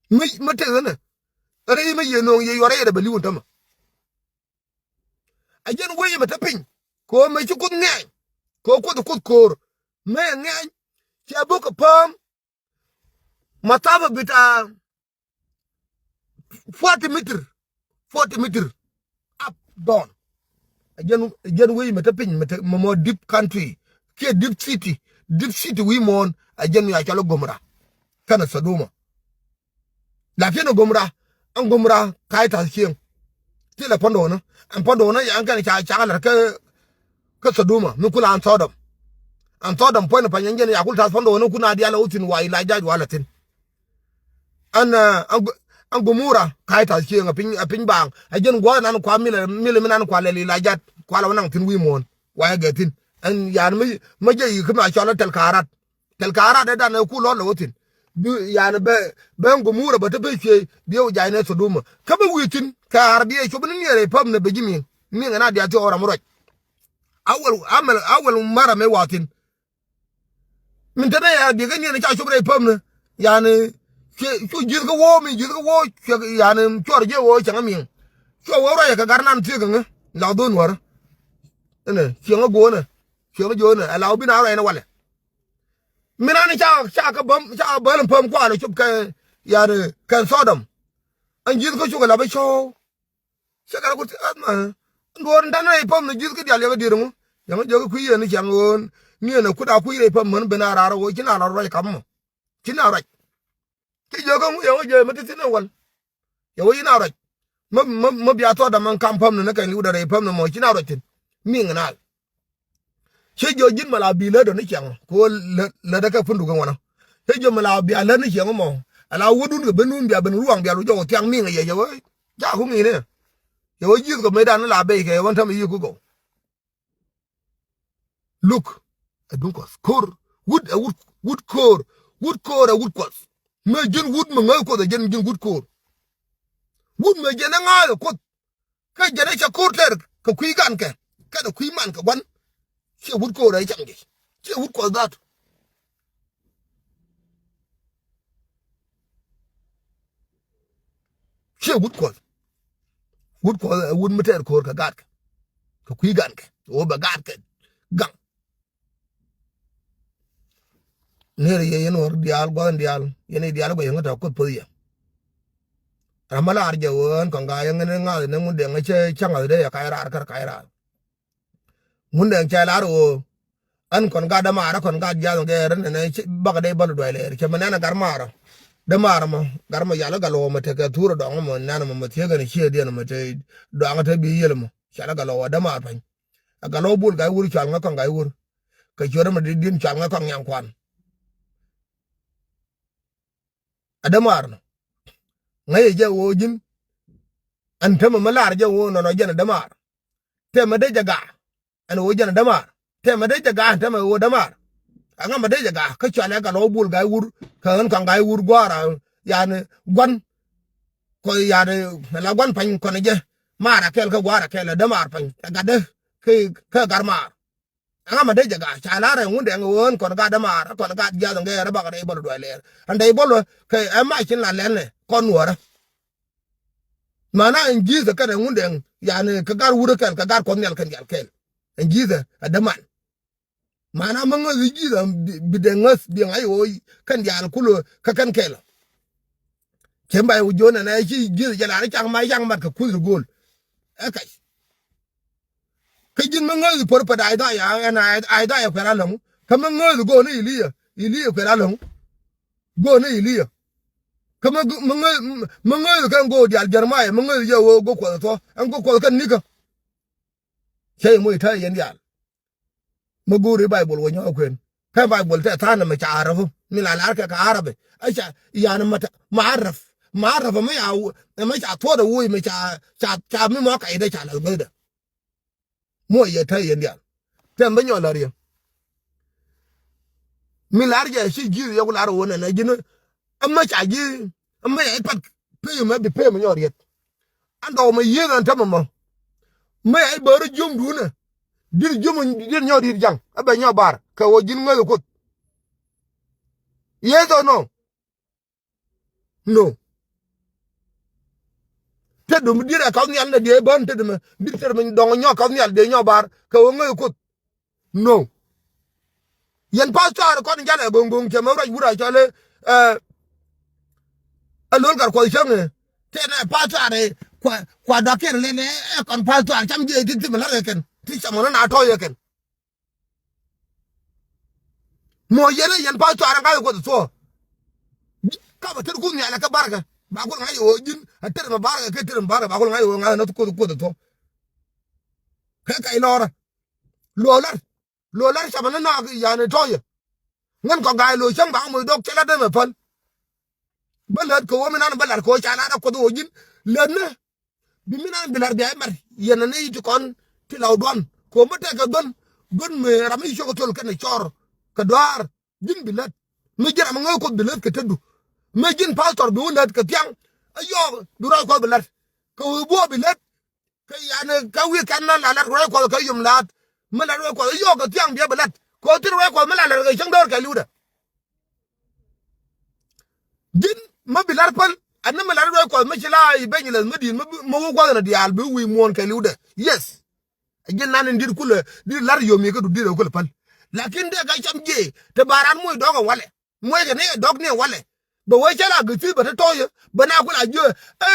Mi, mi tek inä. Rɛy mi yɛ no̱o̱ŋ yɛ yuɔr rɛydɛ bɛ li̱w in tämɛ. A jɛn wee yɛ mi te piny. Kɛ ɣöö mëë ci Kuoth ŋɛɛny. Kɛ ɣöö Kuoth, Kuoth ko̱o̱r. Mëë ŋɛɛny. Cɛ bok kɛ pääm. Mathafa bita forty meter, forty meter up down. A jɛn, a jɛn wec mi te piny, mi te, mi mɔ deep country, kiɛ deep city, deep city wi̱i̱ muɔ̱ɔ̱n, a jɛn mi a cɔl Gomora kɛnɛ Sodoma. Lakin Gomora, ɛn Gomora ka̱c ta̱th cieŋ. Thilɛ Pɔndonä, ɛn Pɔndonä yan kɛn ca, ca lar kä, kä Sodoma mi kul an Thɔdɔm. An Thɔdɔm puɔ̱ny ni pany ɛn jɛn ya kul ta̱th Pɔndonä kun a diaal ɛ wä thi̱n wa ilajaj wa lɛ thi̱n. Ɛn, ɛ, ɛn Go-, ɛn Gomora ka̱c ta̱th cieŋ ɛ piny, ɛ piny baaŋ. Ɛ jɛn gua̱a̱th nan kua milɛ, milɛ mi nan kua lɛl ilajat kua lɛ wä naŋ thi̱n wi̱i̱ muɔ̱ɔ̱n. Wa ɛ gɛ thi̱n. Ɛn yan mi, mi jɛ yi kä mi a cɔl ɛ tɛl ka̱a̱ rat. Tɛl ka̱a̱ rat ɛ dan ɛ ku lɔl lɛ wä thi̱n. Bi, yani bɛ, bɛ Gomora bɛ te bɛ cuɛ bi wä jay nɛ Sodoma. Kä bɛ wi̱i̱ thi̱n kɛ ar bi ɛ cop ni niɛɛr ɛ päm ni bɛ ji̱ mi̱i̱ŋ. Mi̱i̱ŋ ɛn a diaal ti ɣɔr ram ruac. Awɛl, amɛl, awɛl mara mɛ wa thi̱n. Min te nɛ ya diɛ kä niɛɛr ca cop rɛy päm ni. Yani cuɛ, cu ji̱th kä woo mi ji̱th kä woo cuɛ yani cuɔr jiɛ woo cɛŋ mi̱i̱ŋ. Cuɛ woo ruac kɛ gar nan thiek kɛ ŋä. La dhon wär. Ɛnɛ cieŋ a go̱o̱nɛ. Cieŋ a jo̱o̱nɛ. Ɛ la wä bi na ruac ni walɛ. Min an ca, ca kä bäm, ca bäl päm kualɛ cop kɛ, yani, kɛ Sodom. An ji̱th kä cukɛ la bä cɔw. Cɛ kɛ la ku ti ath ma. Duɔɔr in tan rɛy päm ni ji̱th kä dial yɛ kä dier ŋu. Yɛ ŋu jɛ kä kui̱ yɛn ni cɛŋ ɣöön. Ni yɛn a kut a kui̱ rɛy päm män ben a raar ɣöö ci na la ruac kam mɔ. Ci na ruac. Ci jiök kä ŋu yɛ wä jiök mi ti thi̱n ɛ wäl. Yɛ wä yi na ruac. Mä, mä, mä bia thuɔ̱k dämɛ kam päm ni ni kɛn li̱w dɛ rɛy päm ni mɔ ci na ruac thi̱n. Mi̱i̱ŋ nal. Ci jiök ji̱n mɛ la bi lät dɔ ni ciɛŋ. Kɛ wä lät, lät dɛ kɛ punduk kɛ ŋuɔnɔ. Ci jiök mɛ la bia lät ni ciɛŋ mɔ. Ala wädun kɛ ben wun bia ben ruaŋ bia lu jɔk thiaŋ mi̱i̱ŋ yɛ yɛ wä. Jaku ŋi̱i̱n ɛ. Yɛ wä ji̱th kɛ mëëdan ni la bey kɛ yɛ wä täm yi ku gɔw. Luk, Ɛ duŋ Kuɔth. Ko̱r. Wut ɛ wut, wut ko̱r. Wut ko̱r ɛ wut Kuɔth. Mëë ji̱n wut mi ŋäth Kuɔth ɛ ji̱n, ji̱n wut ko̱r. Wut mëë ji̱n ɛ ŋa̱a̱th ɛ Kuoth. Kä jɛn ɛ cɛ ko̱r tɛr kɛ kui̱ gankɛ kɛnɛ kui̱ mankɛ gua̱n. Ciɛ wut ko̱r ɛ cam ji̱. Ciɛ wut Kuɔth dhaat. Ciɛ wut Kuɔth. Wut Kuɔth ɛ wut mi tɛr ko̱r kɛ gaatkɛ kɛ kui̱ gankɛ ɣöö bɛ gaatkɛ gaŋ. Ner yɛ yɛn ɣɔr diaal gua̱th in diaal yɛn i̱ diaal gua̱th yɛn ŋä tɔ̱ Kuoth poth yɛ. Ram mi laar jɛ ɣöö ɛn kɔn gaa yɛn ŋäth ŋa̱th ni Ŋundɛŋ cä cä ŋa̱th dee yɛ kac raar kär kac raar. Ŋundɛŋ cɛ lar ɣöö ɛn kɔn gat dämaarä kɔn gat jiath ŋɛ rɛ nɛnɛ bakɛ dee bäl duay lɛɛr cɛ mi nɛn ɛ gat maarä. Dämaarä mɔ gat mɔ yal ɛ gat luɔk mɔ tekɛ thur ɛ dɔŋ mɔ nɛn mɔ mɔ thiek ɛn ciëëdiɛn mɔ te dɔaŋ te bi yiël mɔ cɔal ɛ gat luɔk ɛ dämaar pa̱ny. Ɛ gat luɔk bul ga̱y wur cɔal ŋä kɔn ga̱y wur. Kɛ ciöt ɛmɛ di̱t di̱n cɔal ŋä kɔn nhiam kuan. Ɛ dämaar nɔ ŋäcɛ jɛ ɣöö ji̱n. Ɛn täämɛ mi laar jɛ ɣöö nɔnɔ jɛn ɛ dämaar. Täämɛ dee jɛ ga̱a̱ ɛn ɣöö jɛn ɛ dämaar. Täämɛ dee jɛ ga̱a̱ ɛn täämɛ ɣöö dämaar. Ɛŋa mɛ dee jɛ ga̱a̱ kä cɔalɛ gat luɔk bul ga̱y wur kɛ ɣän kɔn ga̱y wur gua̱a̱ra. Yani gua̱n kɔ yani la gua̱n pa̱ny kɔn jɛ. Maar a kɛl kä gua̱a̱r a kɛl ɛ dämaar pa̱ny ɛ gatdä. Kä kä gat maar. Ɛŋa mɛ dee jɛ gaa ca la̱r ɛ Ŋundɛŋ ɣöö ɛn kɔn gat dämaar ɛ kɔn gat jiath ŋɛ rɛ bakɛ rɛy bäl duay lɛɛr ɛn dɛy bäl wä kɛ ɛ mac in la lɛl nɛ kɔn nuɔ̱ɔ̱rä. Mana ɛn ji̱thɛ kɛnɛ Ŋundɛŋ yani kɛ gat wurä kɛl kɛ gat Kuɔth Nhial kɛn diaal kɛl. Ɛn ji̱thɛ ɛ däman. Mana mä ŋäth i̱ ji̱thɛ bi dee ŋäth bi ŋa̱c ɣöö kɛn diaal kulɛ kä kɛn kɛl. Cɛ bay wä jiön ɛn ɛ ci ji̱thɛ jɛ lar i̱ cak ma cak mat kɛ kuth ri go̱o̱l. Ɛ kac. Kä ji̱n mi ŋäth i̱ pär pät Aidhaya ɛn Aidhaya kuɛl alɔ̱ŋ. Kä mi ŋäth i̱ go̱o̱n i̱ Iliya, Iliya kuɛl alɔ̱ŋ. Go̱o̱n i̱ Iliya. Kä mi ŋäth, mi ŋäth kɛn go̱o̱k diaal Jɛrmaya mi ŋäth jɛ ɣöö go̱o̱k Kuɔth ɛ thuɔ̱k ɛn go̱o̱k Kuɔth kɛn nikä. Cä yɛ moc ta̱a̱ yɛn diaal. Mi go̱o̱ri Baibol wä nyɔk kuën. Kä Baibol tɛ tha̱a̱n ɛmɛ ca Arab mi la lar kɛ kɛ Arab. Ɛ ca yani ma ta ma Arab ma Arab ɛmɛ ca thuɔ̱t ɛ woc mi ca ca mi mɔ kac dee ca lath guethdɛ. Muɔc yɛ te yɛn diaal. Tɛm bä nyɔk la̱r yɛ. Mi la̱r jɛ ci ji̱th yɛ ku la̱r wä nɛn ɛ ji̱n. Ɛmɛ ca ji̱ ɛmɛ yɛ i̱ pat pey mɛ bi pey mɛ nyɔk riet. An dɔk mɛ yieth an tämɛ mɔ. Mɛ yɛ i̱ bäär jiöm duunɛ. Di̱t jiöm di̱t nyɔk riet jaŋ ɛ bɛ nyɔk bar kɛ wä ji̱n ŋäth ɛ Kuoth. Yes or no? No. Te dum diet a kath nhial na diɛ bän te dum diet te dum dɔŋ nyɔ kath nhial diɛ nyɔ bar kɛ wä ŋäc Kuoth. No. Yɛn pastor kɔn jalɛ goŋ goŋ cɛ mɛ ruac wura cɔl ɛ ɛ lol gat Kuɔth cäŋ ɛ. Te nɛ pastor ɛ kua kua dɔkiɛn lɛ nɛ ɛ kɔn pastor cam jiɛ ti ti mɛ lar ɛ kɛn ti cam ɣän na tɔ̱ ɛ kɛn. Mɔ yɛn ɛ yɛn pastor ɛ ŋa̱c Kuoth thuɔ̱ɔ̱. Ka bɛ tɛr Kuoth nhial ɛ kä barkɛ ba Kuoth ŋa̱c ɛ ɣöö ji̱n ɛ tɛr mɛ barkɛ kɛ tɛr mɛ barkɛ ba Kuoth ŋa̱c ɛ ɣöö ŋa̱c ɛ nath Kuoth Kuoth thuɔ̱ɔ̱. Kɛ kɛc lɔrä luɔk la̱r luɔk la̱r camɛ ni naak yani tɔ̱ yɛ. Ŋän kɔ ga̱a̱c lo̱c cäŋ ba ŋä moc dɔ̱k cɛ la̱t dee mɛ päl. Bä lät kɛ ɣöö mi nan bä la̱r kɛ ɣöö ca la̱r ɛ Kuoth ɣöö ji̱n lät ni. Bi mi nan bi la̱r bia imɛr yɛn ani ti kɔn ti law duan kɛ ɣöö mi tɛkɛ duan duan mi ram mi cok thol kɛnɛ cɔr kɛ duaar. Ji̱n bi lät mi ji̱n ram mi ŋäc Kuoth bi lät kɛ tetdu. Mi ji̱n pastor bi wä lät kɛ thiaŋ. A yɔɔk bi ruac Kuɔth bi lät kɛ ɣöö buɔ bi lät. Kɛ yani kä wi̱i̱ kɛn na la lat ruac Kuɔth kä yom laat. Mi lat ruac Kuɔth yɔɔk kɛ thiaŋ biɛ bi lat kɛ ɣöö thil ruac Kuɔth mi la lat kɛ cäŋ dɔ̱r kɛ li̱wdɛ. Ji̱n mi bi lat päl ɛn ni mi lat ruac Kuɔth mi ci la i̱ ben lɛth mi di̱i̱t mi wä Kuɔth ɛn diaal bi wi̱i̱ muɔ̱ɔ̱n kɛ li̱wdɛ. Yes. Ji̱n nan in di̱t kulɛ di̱t lat yom i̱ kä du di̱t ɛ kulɛ päl. Lakin dee kɛ cam jiɛ te ba ran moc dɔ̱k ɛ walɛ. Muɔckɛ ni ɛ dɔ̱k ni ɛ walɛ. Bɛ wee cɛ la gɛ thi̱i̱th bɛ te tɔ̱ɔ̱cä bɛ na ku la jiö. Ɛ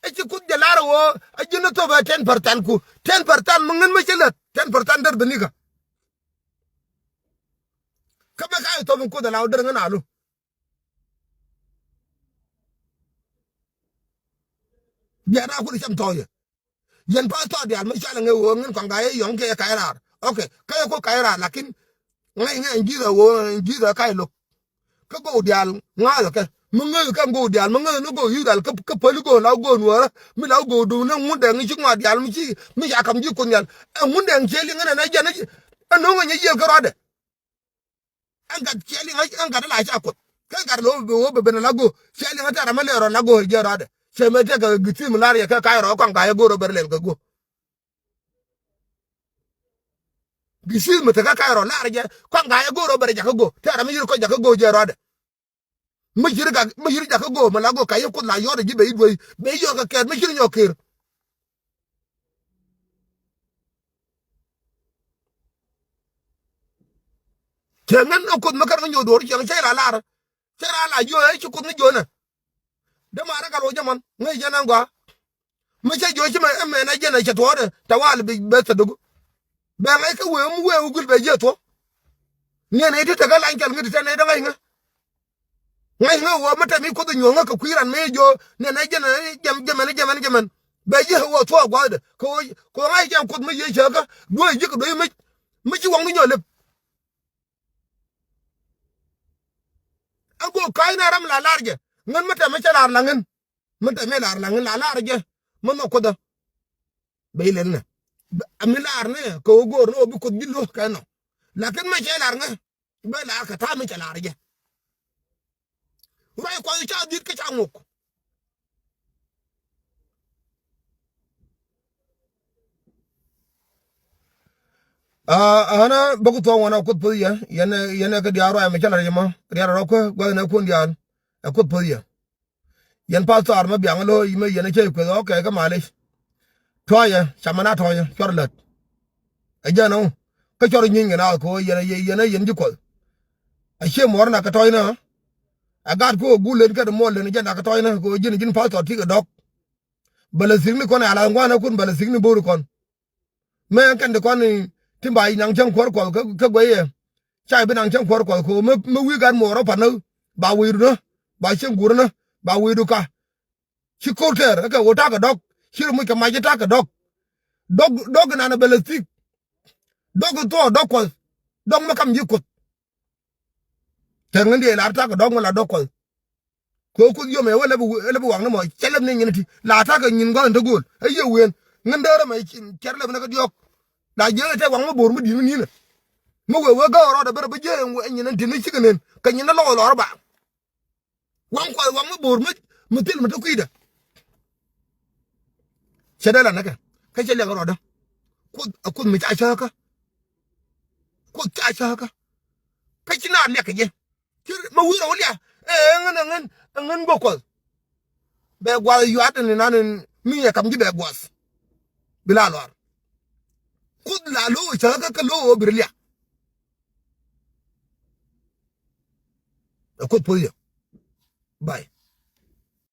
ɛ ci Kuoth jɛ lar ɛ ɣöö ɛ ji̱n ni thop ɛ ten percent ku ten percent mi ŋän mi cä lät ten percent der bɛ nikä. Kä bɛ ka ɛ thop in Kuoth ɛ la wä der ŋän a lu. Bia na ku di cam tɔ̱ɔ̱cä. Yɛn pastor diaal mi cɔal ŋäc ɣöö ŋän kɔn ka yɛ yɔ̱ŋ kɛ kac raar. Ok, kä yɛ ku kac raar lakin ŋäc ŋäc ɛn ji̱th ɛ ɣöö ɛn ji̱th ɛ kac lo̱k. Kä go̱o̱k diaal ŋa̱a̱th ɛ kɛ mi ŋäc kɛ go̱o̱k diaal mi ŋäc ni go̱o̱k Israel kä päli go̱o̱k la go̱o̱k nuɔ̱ɔ̱rä mi la go̱o̱k duundä Ŋundɛŋ ci ŋɔak diaal mi ci mi ca ka̱m ji̱ Kuoth Nhial. Ɛ Ŋundɛŋ ciɛ liŋ ɛn ɛn ɛ jɛn ɛ no̱o̱ŋ ɛ nyɛ yiël kärɔadɛ. Ɛn gat ciɛ liŋ, ɛn gat la ca Kuoth. Kɛ gat lo bi wä bi ben la go. Ciɛ liŋ tɛ̈rɛ mi lɛr rɔ la go jɛ rɔadɛ. Cɛ mɛ tekɛ githim lar yɛ kɛ kac rɔ kɔn ka yɛ go̱r rɔ ber lɛl kɛ go. Githim mi tekɛ kac rɔ lar jɛ kɔn ka yɛ go̱r rɔ ber jakä go. Tɛ̈rɛ mi yir kɔc jakä go jɛ rɔadɛ. Mi yir gak, mi yir jakä go mi la go ka yɛ Kuoth la yɔt ji̱ ben i̱ duey ben i̱ yɔt kɛ kɛɛt mi cir nyɔk ker. Cɛ ŋän ɛ Kuoth mi kɛn ŋä nyuɔth duɔ̱ɔ̱r cieŋ cɛ la lar. Cɛ la la jiö ɛ ci Kuoth ŋä jiö nɛ. Dee ma rɛ kɛ luɔc jɛ man ŋäc jɛ nɛ gɔaa. Mi cɛ jiö ci mɛ ɛmɛn ɛ jɛn ɛ cɛ tuɔɔdɛ tɛ wal bi bɛ thädäku. Bɛ ŋa̱c kä wee mi wee wä guil bɛ jiɛ thuɔ̱k. Niɛn ɛ ti tekɛ lany kɛl ŋä ti tɛn ɛ dee ŋa̱c ŋä. Ŋa̱c ŋä wä mi tɛm i̱ Kuoth inyuɔ̱ŋ ŋä kɛ kui̱ ran mëë jiö niɛn ɛ jɛn ɛ jɛm jɛmɛn jɛmɛn jɛmɛn. Bɛ jiɛ wä thuɔ̱k gua̱a̱thdɛ kɛ wä kɛ wä ŋa̱c jɛn Kuoth mi yiëë cäkä duɔ̱ɔ̱c ji̱ kɛ duɔ̱c mec. Mi ci waŋni nyɔl lep. Ɛn go̱o̱k ka̱a̱cnɛ ram la lar jɛ ŋän mi tɛmɛ cɛ lar la ŋän. Mi tɛmɛ lar la ŋän la lar jɛ mi nhɔk Kuothä. Bɛ ilɛl nɛ ami lar nɛ kɛ ɣöö go̱o̱r ni ɣöö bi Kuoth ji̱ luɔ̱k kɛ nɔ. Lakin mɛ cɛ lar ŋä bɛ lar kɛ ta̱a̱ mi cɛ lar jɛ. Ruac Kuɔth ca dhi̱t kä ca ŋok. Aa, ɣän a bäk thuɔ̱ɔ̱ŋ ɣän a Kuoth puɔ̱th yɛ yɛn yɛn ɛ kɛ diaal ruac mi cä la̱r yɛ mɔ kɛ diaal rɔ kuɛ gua̱th nɛ kuɔn diaal. Ɛ Kuoth puɔ̱th yɛ. Yɛn pastor mi biaŋ lo̱o̱ mi yɛn a cä kueth ɣɔ̱k kɛ kä malic. Tuɔyɛ ca mɛn a tɔ̱ɔ̱nyɛ cuɔr lät. Ɛ jɛn ɔ kä cɔr nyiny kɛ na kɛ ɣöö yɛn a yɛn a yɛn ji̱ Kuɔth. A ciɛ muɔr na kɛ tɔ̱ɔ̱cnä. Ɛ gat kɛ ɣöö gul len kɛ muɔr len jɛn na kɛ tɔ̱ɔ̱cnä kɛ ɣöö ji̱n ji̱n pastor ti kɛ dɔ̱k. Bɛ lɛ thikni kɔn ɛ ala ŋuanɛ kun bɛ lɛ thikni bo̱o̱ri kɔn. Mëë kɛn ti kɔn ti ba naŋ cäŋ kuäär Kuɔth kä gueyɛ. Ca bi naŋ cäŋ kuäär Kuɔth ko̱ mi wi̱i̱ gat muɔɔr ɔ pa̱n nä ba wi̱i̱du nä ba cieŋ guur nä ba wi̱i̱du ka. Ci ko̱r tɛɛr kä wä ta̱kɛ dɔ̱k ci ri muc kɛ mac ci ta̱kɛ dɔ̱k. Dɔ̱k dɔ̱k inan ɛ bɛ lɛ thik. Dɔ̱k in thuɔɔk dɔ̱k Kuɔth. Dɔ̱k mi kam ji̱ Kuoth. Tɛk ŋän diɛ lar ta̱kɛ dɔ̱k mi la dɔ̱k Kuɔth. Kɛ ɣöö Kuoth yom ɛ wä lɛ bi lɛ bi waŋni mɔ cɛ lɛp ni nyin ti la ta̱kɛ nyin gɔ̱th in te gööl ɛ yiëë ween. Ŋän dee rɛm ɛ cɛr lɛp ni kä diɔ̱ɔ̱k. La jiɛ ɛ tɛk waŋ mi bo̱o̱r mi di̱t mi ni̱n ɛ mi wee wee gäk rɔɔdɛ bɛ rɛ bi jiɛ ɛ nyin in ti ni cikɛ nen kɛ nyin in lɔk ɛ lɔr ɛ ba. Waŋ Kuɔth waŋ mi bo̱o̱r mi mi thil mi te kui̱dɛ. Cɛ dee la näkɛ kä cɛ liɛŋ rɔɔdä. Kuoth ɛ Kuoth mi ca cääkä. Kuoth ca cääkä. Kä ci naar liak kɛ jɛ. Ci ma wi̱i̱ rɔ wä liak ɛ ŋän ɛ ŋän ɛ ŋän guɔ Kuɔth. Bɛ guath yuaat ni nan mi ɛ kam ji̱ bɛ guath. Bi la luaar. Kuoth la lo̱o̱ cääkä kä lo̱o̱ bi ri liak. Ɛ Kuoth puɔ̱th yɛ. Bay.